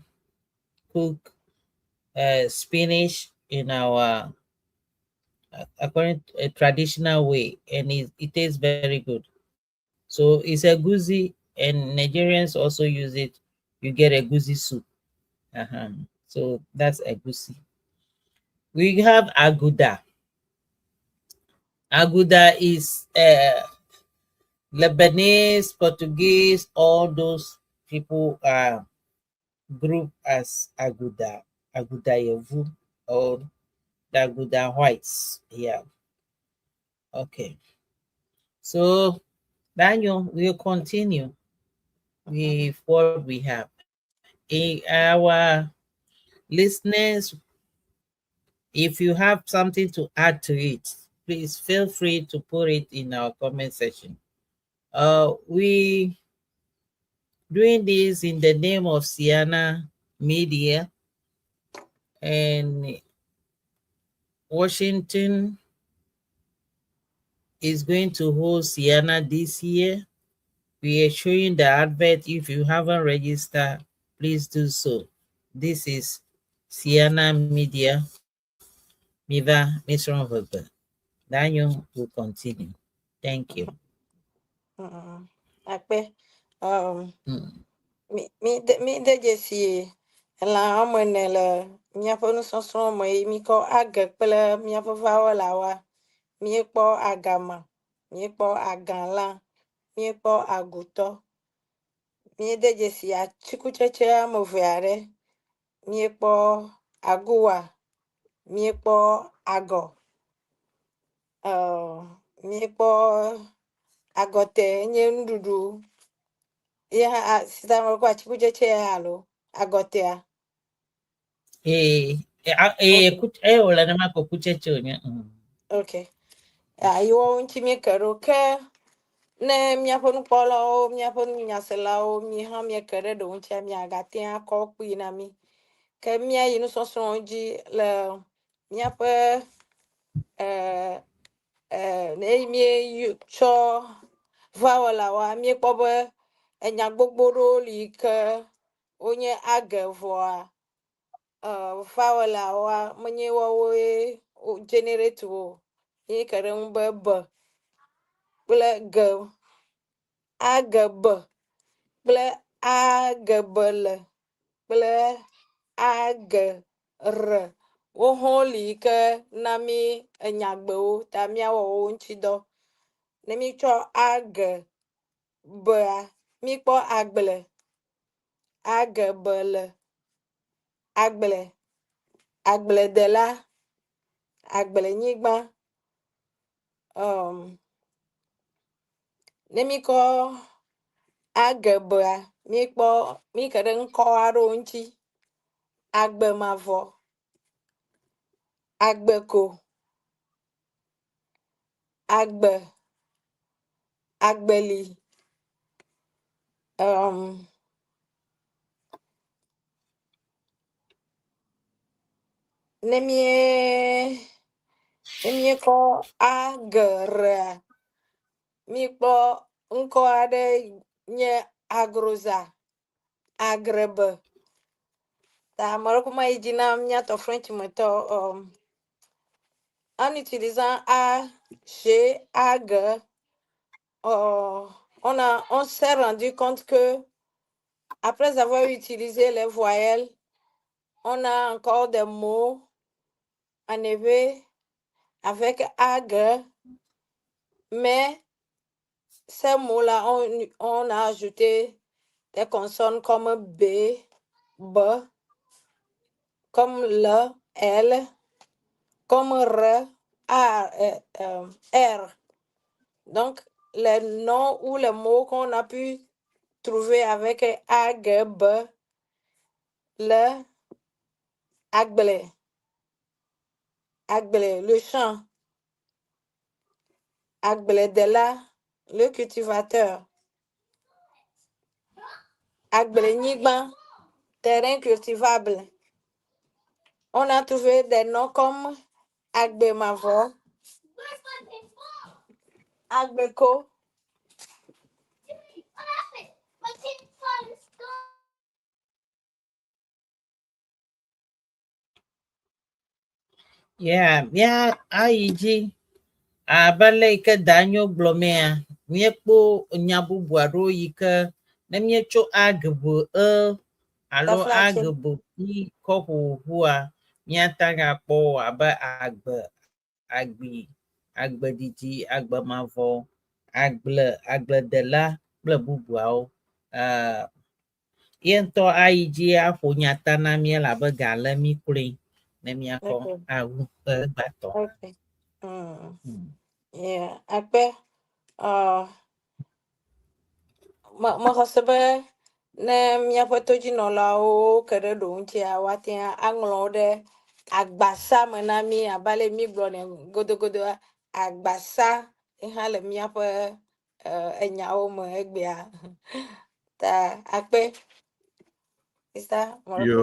cook spinach in our according to a traditional way, and it tastes very good. So it's egusi, and Nigerians also use it. You get egusi soup. So that's egusi. We have aguda. Aguda is Lebanese, Portuguese, all those people are grouped as Aguda, Aguda Yevu, or the Aguda Whites. Yeah. Okay. So, Daniel, we'll continue with what we have. In our listeners, if you have something to add to it, please feel free to put it in our comment section. We doing this in the name of Ceana Media and Washington is going to host Ceana this year. We are showing the advert. If you haven't registered, please do so. This is Ceana Media. Miva Misron Weber. Daniel will continue. Thank you.
Akpe. Mi de dzesi elã woame ene le míaƒe nusɔsrɔ̃ me yi míkɔ age kple míaƒe vawɔlawoa. Míekpɔ agama, míekpɔ agãlã, míekpɔ agutɔ. Míede dzesi atikutsetse woame eve aɖe. Míekpɔ aguwa, míekpɔ agɔ. Míekpɔ agɔtɛ nye nuɖuɖu. Ye hã si ta mekpɔ atikutsetse ya alo agɔtɛa.
Wòle nenema ko kutsetse wònye.
Okay. Ayiwo ŋuti míeke ɖo ke ne míaƒe nukpɔlawo, míaƒe nunyaselawo, mi hã míeke ɖe ɖewo ŋutia miagate akɔ kpui na mí. Ke míayi nusɔsrɔ̃wo dzi le míaƒe ne míetsɔ vawɔlawoa, míekpɔ be enya gbogbo ɖewo li ke wonye age vɔa vawɔlawoa menye woawoe wo generate wo o. Míeke ɖe ŋu be be kple ge, agebe kple agebele kple agere. Wo hã li ke na mí enyagbewo ta míawɔ wo ŋuti dɔ. Ne mítsɔ agebea, míkpɔ agble, agebele, agble, agbledela, agblenyigba. Ne míkɔ agebea, míkpɔ míke ɖe ŋkɔ aɖewo ŋuti. Agbemavɔ, agbeko, agbe, agbeli. Ne míekɔ agerea, míekpɔ ŋkɔ aɖe nye agroza, agrebe. Ta ame ɖe kuma yi dzi na míatɔ French me tɔ en utilisant A, G, A, G, on s'est rendu compte que après avoir utilisé les voyelles, on a encore des mots en éwé avec A, G, mais ces mots-là, on a ajouté des consonnes comme B, B, comme L, L, comme R, A, R. Donc, les noms ou les mots qu'on a pu trouver avec A, G, B, L, Agble, Agble, le champ, Agbledela, le cultivateur, Agblenyigba, terrain cultivable. On a trouvé des noms comme Agbemavo, Agbeko.
Yeah, mía ayi dzi abe ale yi ke Danyo gblɔ mea, míekpɔ nya bubu aɖewo yi ke ne míetso A G B E alo A G B I kɔ ƒo ƒua, míate ŋu agakpɔ wo abe agbe, agbi, agbedidi, agbemavɔ, agble, agbledela kple bubuawo. Ye ŋutɔ ayi dzi aƒo nya ta na mí elabe ga lé mí kloe ne míakɔ awu egbãtɔ.
Okay. Yeah. Akpe, mexɔ se be ne míaƒe todzinɔlawo ke ɖe ɖo ŋutia, woate ŋu aŋlɔ wo ɖe agbasa me na mí abe ale mí gblɔnɛ godogodoa, agbasa hã le míaƒe enyawo me egbea. Ta akpe. Isa,
Yo,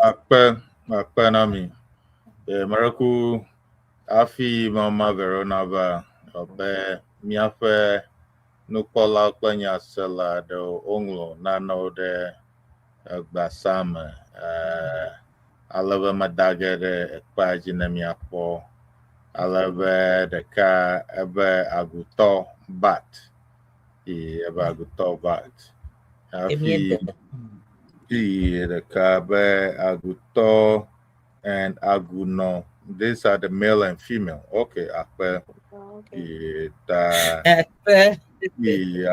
akpe, akpe na mi. Mereku hafi mama Verona va be míaƒe nukpɔla kple nyasela aɖewo woŋlɔ nanewo ɖe gbasa me ale be meda ge ɖe ekpea dzi ne míakpɔ. Ale be ɖeka ebe agutɔ bat, ebe agutɔ bat. Hafi ɖeka be agutɔ and agunɔ. These are the male and female. Okay, akpe. Ta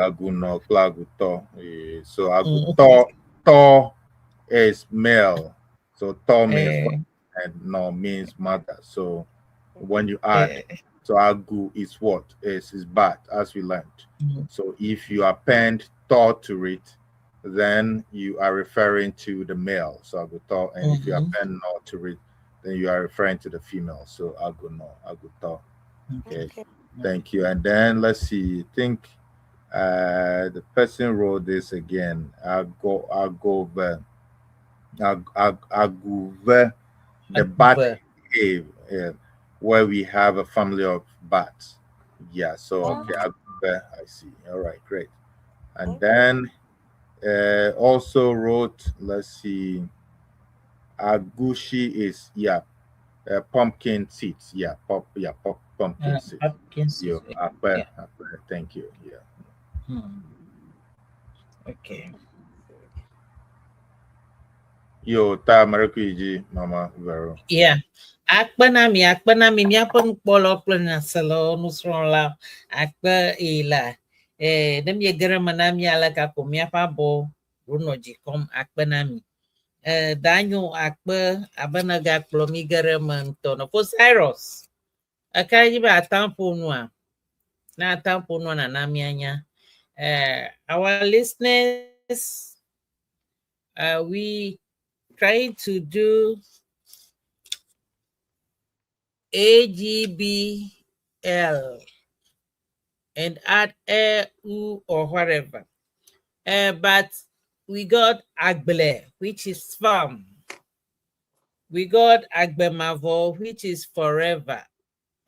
agunɔ kple agutɔ. So agutɔ tɔ is male. So tɔ means and no means mother. So when you add, so agu is what? Is bat, as we learned. So if you append tɔ to it, then you are referring to the male, so aguto, and if you append no to it, then you are referring to the female, so aguno, aguto. Okay. Thank you. And then let's see, I think the person wrote this again. Aguve, the bat cave, where we have a family of bats. Yeah, so okay, aguve, I see. All right, great. And then also wrote, let's see, agushi is pumpkin seeds. Yeah, pumpkin seeds.
Pumpkin seeds.
Yeah, thank you. Yeah.
Okay.
Yo, ta Marikuiji, Mama Vero.
Yeah. Akpe na mi, míaƒe nukpɔlawo kple nyaselawo, nusrɔ̃lawo, akpe ela. Ne miege ɖe eme na mí ale gako míaƒe abɔ wonɔ dzi kɔm akpe na mi. Danyo akpe abe negakplɔ mí ge ɖe eme ŋutɔ. Nɔfo Cyrus, eka dzi be atam ƒo nua? Ne atam ƒo nua nana míanya. Our listeners, we trying to do A, G, B, L and add A, U, or whatever. But we got Agble, which is farm. We got Agbemavo, which is forever.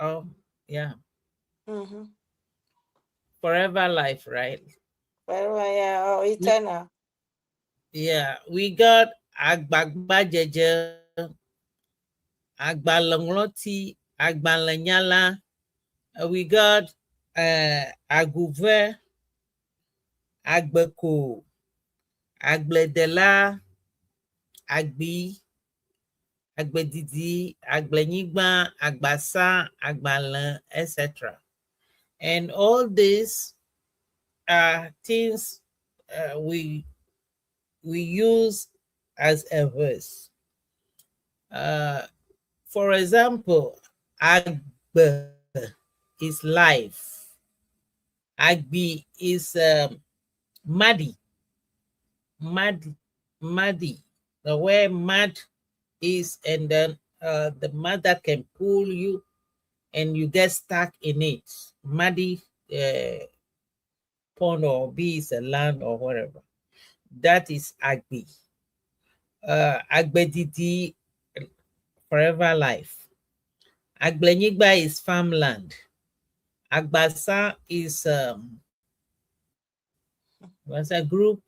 Oh, yeah. Forever life, right?
Forever, yeah, or eternal.
Yeah, we got Agbagbadzedze, agbalẽŋlɔti, agbalẽnyala. We got aguve, agbeko, agbledela, agbi, agbedidi, agblenyigba, agbasa, agbalẽ, etc. And all these are things we use as a verse. For example, agbe is life. Agbi is muddy, mud, muddy. The where mud is, and then the mud that can pull you, and you get stuck in it. Muddy pond or be is a land or whatever. That is Agbi. Agbedidi, forever life. Agblenyigba is farmland. Agbasa is what's a group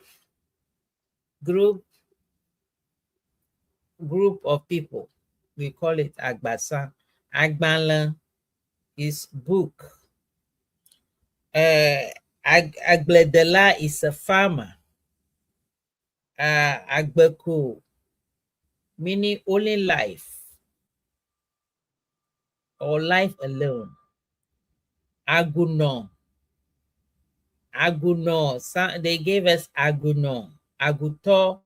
of people. We call it Agbasa. Agbalẽ is book. Agbledela is a farmer. Agbeko, meaning only life or life alone. Aguno. Aguno. So they gave us Aguno. Aguto,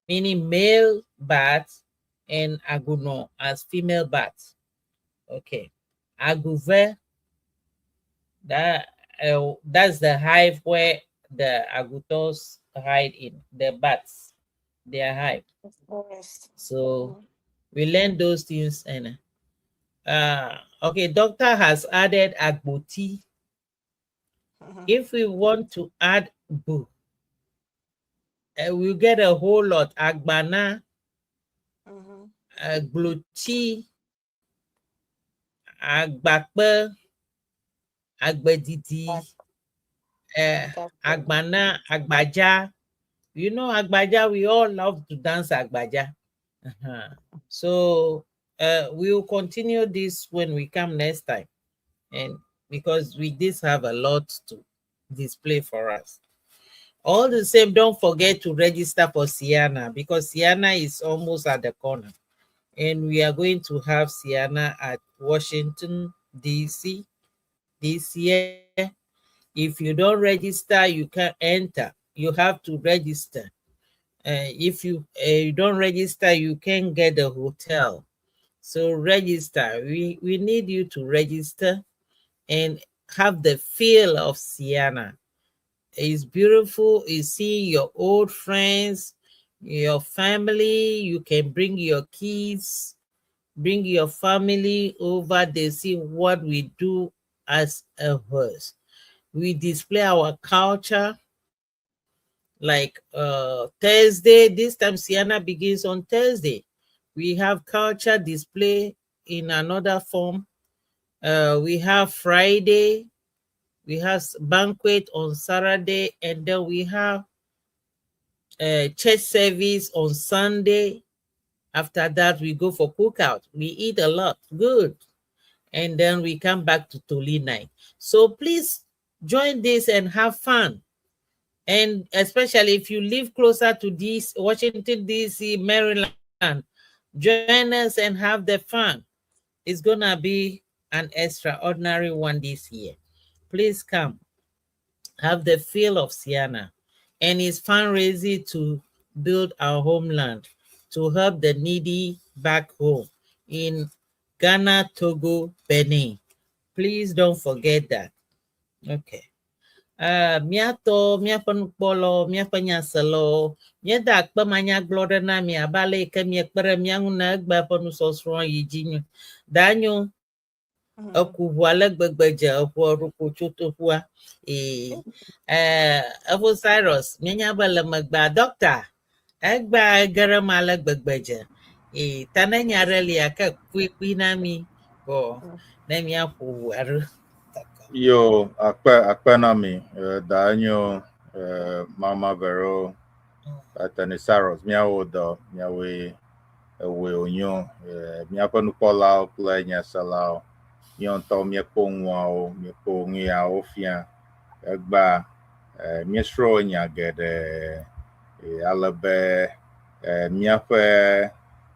meaning male bat, and Aguno as female bat. Okay. Aguve, that's the hive where the agutos hide in, the bats, their hive.
Yes.
So we learn those things. And okay, doctor has added agboti. If we want to add bu, we get a whole lot. Agbana, gloti, agbakpe, agbedidi, agbana, agbaja. You know agbaja, we all love to dance agbaja. So we will continue this when we come next time. And because we did have a lot to display for us. All the same, don't forget to register for Ceana, because Ceana is almost at the corner. And we are going to have Ceana at Washington, D.C. this year. If you don't register, you can't enter. You have to register. If you don't register, you can't get the hotel. So register. We need you to register and have the feel of Ceana. It's beautiful. You see your old friends, your family. You can bring your kids, bring your family over. They see what we do as a host. We display our culture. Like Thursday, this time Ceana begins on Thursday. We have culture display in another form. We have Friday, we have banquet on Saturday, and then we have church service on Sunday. After that, we go for cookout. We eat a lot, good. And then we come back to Toli night. So please join this and have fun. And especially if you live closer to this Washington, D.C., Maryland, join us and have the fun. It's going to be an extraordinary one this year. Please come. Have the feel of Ceana. And it's fundraising to build our homeland, to help the needy back home in Ghana, Togo, Benin. Please don't forget that. Okay. Míatɔ míaƒe nukpɔlawo, míaƒe nyaselawo, míeda akpe manyagblɔ ɖe na mi abe ale yi ke miekpe ɖe mía ŋu ne egbea ƒe nusɔsrɔ̃ yi dzi nyo. Danyo, eku ʋu ale gbegbe dze eʋua ɖo tso toƒua. Ee, Efo Cyrus, míenya be le megbea, doctor, egbea ege ɖe eme ale gbegbe dze. Ee, ta ne nya ɖe lia ke kpui na mi vɔ ne míaƒo ʋua ɖo.
Yo, akpe akpe na mi, Danyo, Mama Vero, Atanisaurus, míawo dɔ, míawoe ewɔe wònyo. Míaƒe nukpɔlawo kple nyaselawo, míawo ŋutɔ míekpɔ nuawo, míekpɔ nu yawo fia. Egbea, míesrɔ̃ nya geɖe ale be míaƒe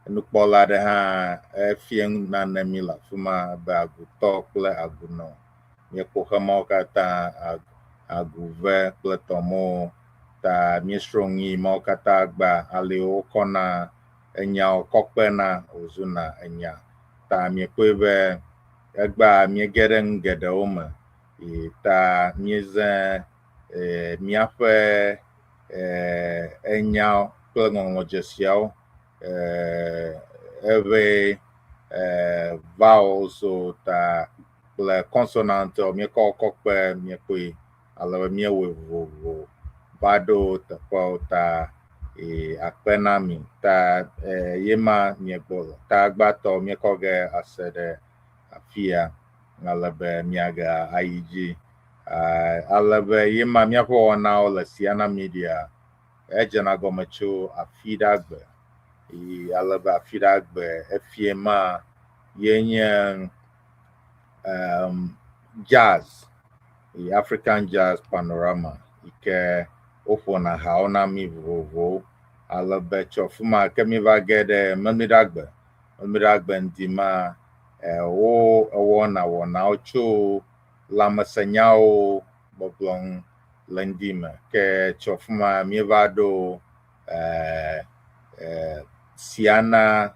nukpɔla aɖe hã efia nane mí le afi ma be agutɔ kple agunɔ. Míekpɔ xemawo katã, aguve kple tɔmɔwo ta míesrɔ̃ nu yi mawo katã gbea ale wokɔna enyawo kɔ kpena wòzuna enya. Ta míekpɔe be egbea míege ɖe nu geɖewo me yi ta míeze míaƒe enyawo kple ŋɔŋlɔdzesiawo eƒe vowels ta kple consonantwo míekɔ kɔ kpe míekpɔe ale be míewɔe vovovo va ɖo teƒewo ta akpe na mi ta ye ma míegbɔ le ta gbãtɔ míekɔ ge ase ɖe afia ale be míage ayi dzi ale be ye ma míaƒe wɔnawo le Siana Media edzena gɔme tso afiɖagbe yi ale be afiɖagbe efie ma ye nye jazz, the African Jazz Panorama yi ke woƒona hawo na mí vovovowo ale be tso afi ma ke míva ge ɖe Memleɖagbe. Memleɖagbe ŋdi ma wo ewɔna wɔnawo tso lãmesenyawo gbɔgblɔ ŋu le ŋdi me ke tso afi ma míeva ɖo Siana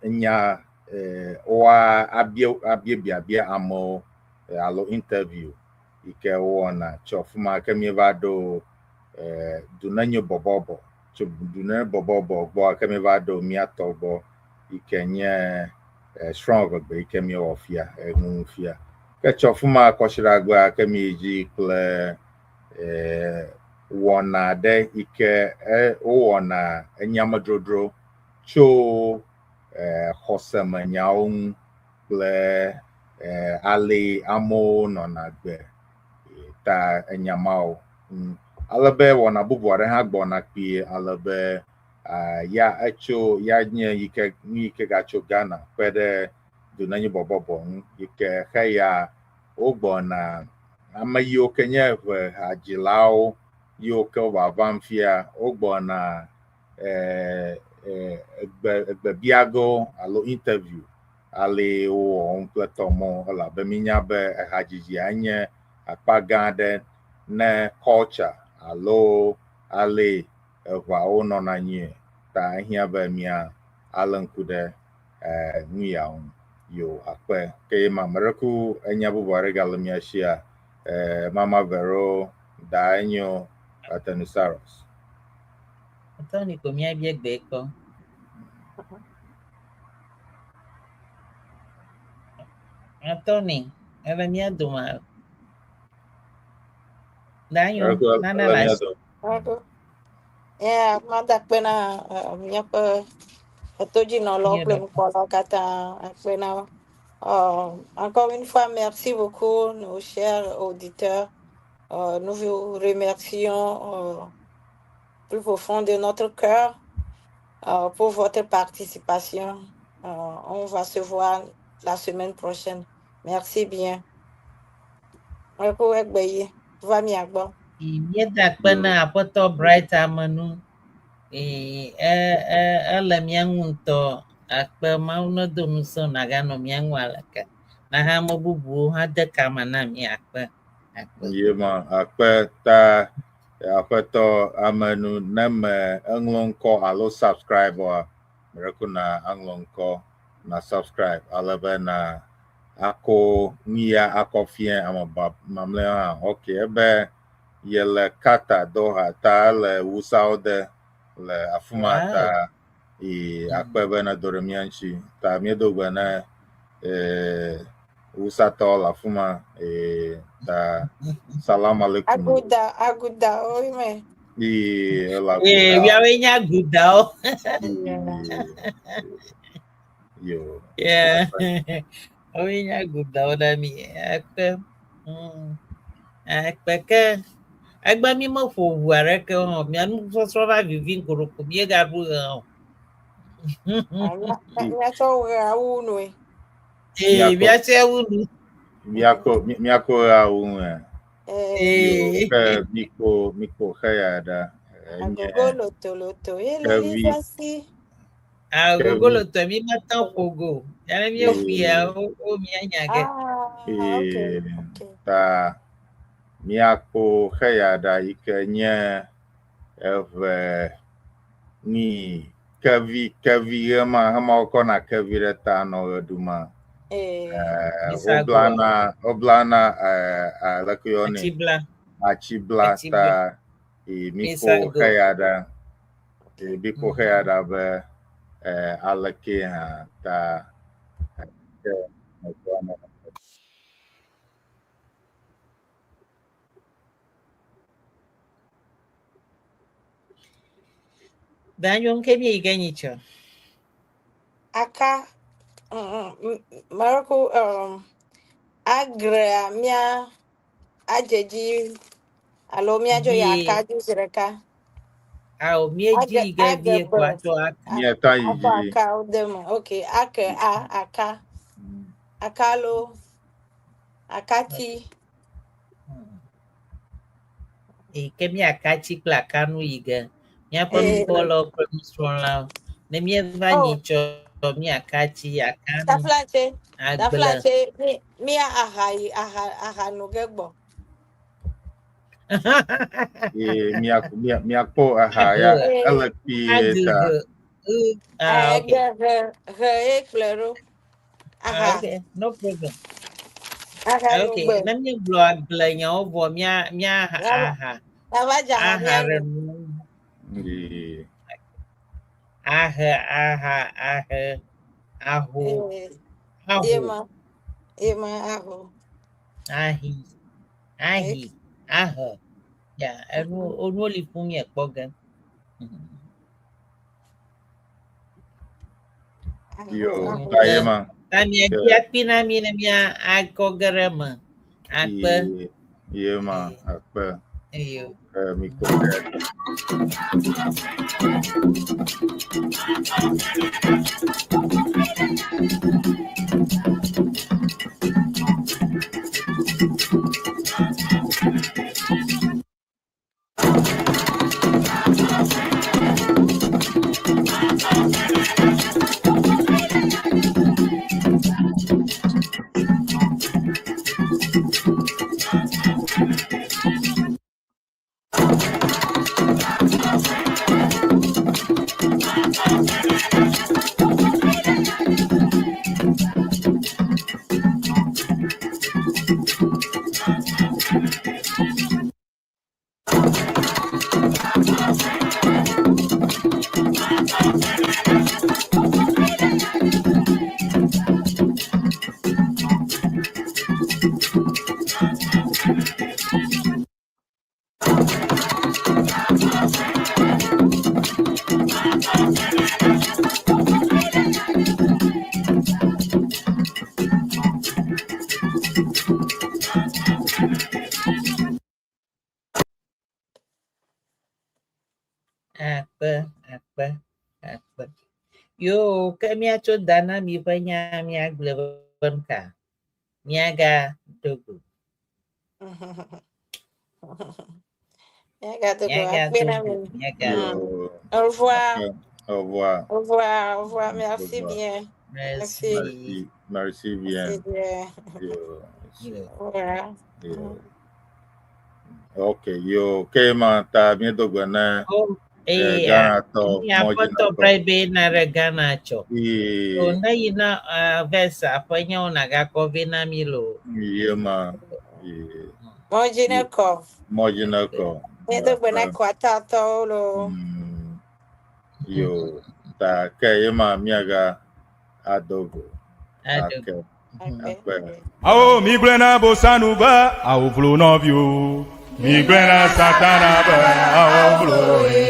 nya woa abia abia biabia amewo alo interview yi ke wowɔna tso afi ma ke míeva ɖo Dunenyo bɔbɔbɔ tso Dunenyo bɔbɔbɔ gbɔ ke míeva ɖo mía tɔ gbɔ yi ke nye srɔ̃ ʋegbe yi ke míewɔ fia eŋu fia ke tso afi ma kɔsiɖagbea ke míyi dzi kple wɔna aɖe yi ke wowɔna enyamedrodro tso xɔsemenyawo ŋu kple ale amewo nɔna agbe ta enya mawo ŋu. Ale be wɔna bubu aɖe hã gbɔna kpuie ale be ya etso ya nye yi ke nu yi ke gatso Ghana kpe ɖe Dunenyo bɔbɔbɔ ŋu yi ke xeya wogbɔna ame yiwo ke nye ʋe hadzilawo yiwo ke wovavam fia wogbɔna egbe egbebiago alo interview ale wowɔ kple tɔmɔ elabe mínya be ehadzidzia nye akpa gã aɖe ne culture alo ale eʋawo nɔna anyie ta ehiã be mía alé ŋku ɖe nu ya ŋu yo akpe ke ma mereku enya bubu aɖe gale mía sia Mama Vero Daenyo Atenisaurus.
Tony ko míabia gbe kpɔ. Tony, ele mía dome. Daenyo, nane le asi.
Yeah, mada akpe na míaƒe etodzinɔlawo kple nukpɔlawo katã akpe na wo. Encore une fois, merci beaucoup, nos chers auditeurs. Nous vous remercions plus profond de notre cœur pour votre participation. On va se voir la semaine prochaine. Merci bien. Va mia gbɔ.
Míeda akpe na aƒetɔ Bright Amenu. Ele mía ŋu ŋutɔ. Akpe Mawu nedo ŋusẽ nàganɔ mía ŋu aleke. Na hã ame bubuwo hã de kame na mí akpe. Akpe.
Yema akpe ta aƒetɔ Amenu ne me eŋlɔ ŋkɔ alo subscribe oa mereku na aŋlɔ ŋkɔ na subscribe ale be na ako nu ya akɔ fia ame mamlɛawo hã. Ok, ebe yele Qatar Doha ta ele Wusawo de le afi ma ta yi akpe be ne do ɖe mía ŋuti ta míedo gbe ne Wusatɔwo le afi ma ta salam aleikum.
Aguda, aguda, oui, mais.
Yi ele aguda.
Míawoe nye agudawo.
Yo.
Yeah. Woe nye agudawo na mí. Akpe. Akpe ke. Egbe mi meƒo ʋu aɖeke o hã. Mia nusɔsrɔ̃ va vivi ŋgoroko míegaɖu ɣe o.
Míatsɔ ɣea wu nue.
Ee, míatsɔe wu nu.
Míakɔ míakɔ ɣea wu nue.
Ee.
Ke mikpo mikpo xeya ɖa.
Agogo lotoloto ye le yivasi.
Agogo lotɔ mi mete ƒo go. Yale míeƒoe ya wo míanya ge.
Ee, ta míakpo xeya ɖa yi ke nye eve ni kevi kevi ɣema hema wokɔna kevi ɖe ta nɔ ɣe ɖuma. Eh, woblana woblana eh, aleke yɔnɛ?
Atibla.
Atibla ta ee mikpo xeya ɖa ee mikpo xeya ɖa be eh, aleke hã ta ke
Danyo nke mi yi ge nyitsɔ.
Aka Maroko agrea mía adze dzi alo míadzo yi aka dzi zi ɖeka.
Ao míedzi yi ge vie ko atsɔ aka.
Míata yi
Akɔ
dzi.
akawo de eme. Ok, ake a aka akalo akati.
Eyi ke míakatsi kple akanu yi ge. Míaƒe nukpɔlawo kple nusrɔ̃lawo. Ne míeva
Oh.
nyitsɔ míakatsi akanu
Taflatse,
agble.
taflatse, mi mía aha yi aha aha nu ge gbɔ.
Ee, mía mía míakpɔ aha ya ele kpuie ta.
Adu Ah, okay.
Ge he he ye kplɔe ɖo.
Ah,
Aha
okay, no problem.
aha nu
Okay,
gbe.
ne míegblɔ agblenyawo vɔ mía mía
Míava
aha
míava dze aha
aha
mía
ɖe
nu.
nu.
Ee,
Ahe aha ahe aho
Ee,
aho
ye ma ye ma aho.
ahi ahi ahe. Ya enu enuwo li fún míekpɔ ge.
Aho
yo
aho.
ta ye ma.
Ta miadzi akpi na mí ne mía akɔ ge ɖe eme. Akpe.
Ye ye ma akpe.
Eyo.
Ke mikpɔ ge.
Akpe akpe akpe. Yo ke míatso da na mi ƒe nya míagblɔe be nuka míagado go.
Míagado go akpe
Míagado
na
go
mi.
míagado.
Yo
Au revoir.
akpe. Au revoir.
Au revoir, au revoir.
Au
Merci
revoir.
bien.
Merci.
Merci.
Merci, merci bien.
Merci bien.
Yo,
Yo.
Au revoir.
yo. Ok, yo ke ma ta míedo gbe na
Oh,
eh,
eh,
Ghana tɔ
mi aƒetɔ
mɔdzinatɔ.
Bribe na ɖe Ghana tsɔ.
Ee,
O ne yina vɛsa ƒe nyawo nagakɔ vɛ na mi loo.
ye ma. Ee,
Mɔdzinekɔ.
mɔdzinekɔ.
Míedo gbe na kɔatatɔwo loo.
Yo ta ke ye ma míaga ado go.
Ado
Ake.
go.
Akpe.
Akpe.
Awo migblẽna bosanu be awovlo nɔviwo. Migblẽna satana be awovlo ye.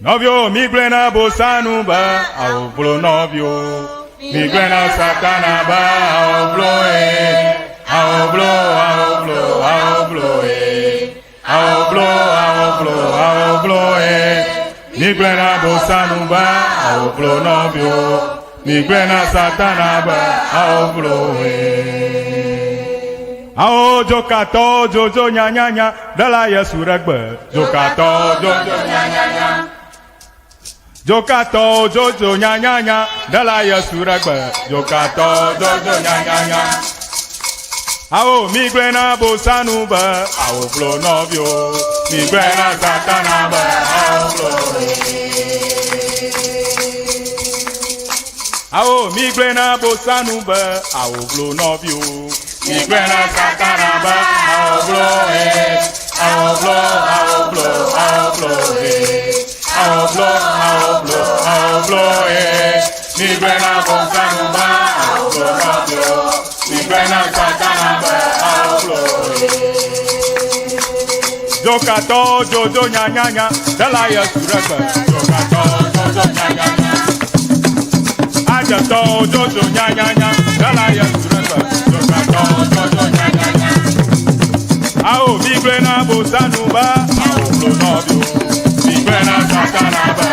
Nɔviwo migblẽna bosanu be awovlo nɔviwo. Migblẽna satana be awovlo ye. Awovlo awovlo awovlo ye. Awoblo, awoblo, awoblo e. Migblẽ bosanu be awoblo nɔviwo. Migblẽ na Satana be awoblo e. Awo dzokatɔ dzodzo nyanyanya ɖela Yesu ɖe gbe. Dzokatɔ dzodzo nyanyanya. Dzokatɔ dzodzo nyanyanya ɖela Yesu ɖe gbe. Dzokatɔ dzodzo nyanyanya. Awo migblẽ na bosanu be awoblo nɔviwo. Migblẽ na Satana be awoblo. Awo migblẽ na bosanu be awoblo nɔviwo. Migblẽ na Satana be awoblo e. Awoblo, awoblo, awoblo e. Awoblo, awoblo, awoblo e. Migblẽ na bosanu be awoblo nɔviwo. Migblẽ na Satana be awoblo e. Dzokatɔ dzodzo nyanyanya ɖela Yesu ɖe gbe. Dzokatɔ dzodzo nyanyanya. Adzetɔ dzodzo nyanyanya ɖela Yesu ɖe gbe. Dzokatɔ dzodzo nyanyanya. Awo migblẽ na bosanu be awoblo nɔviwo. Migblẽ na Satana be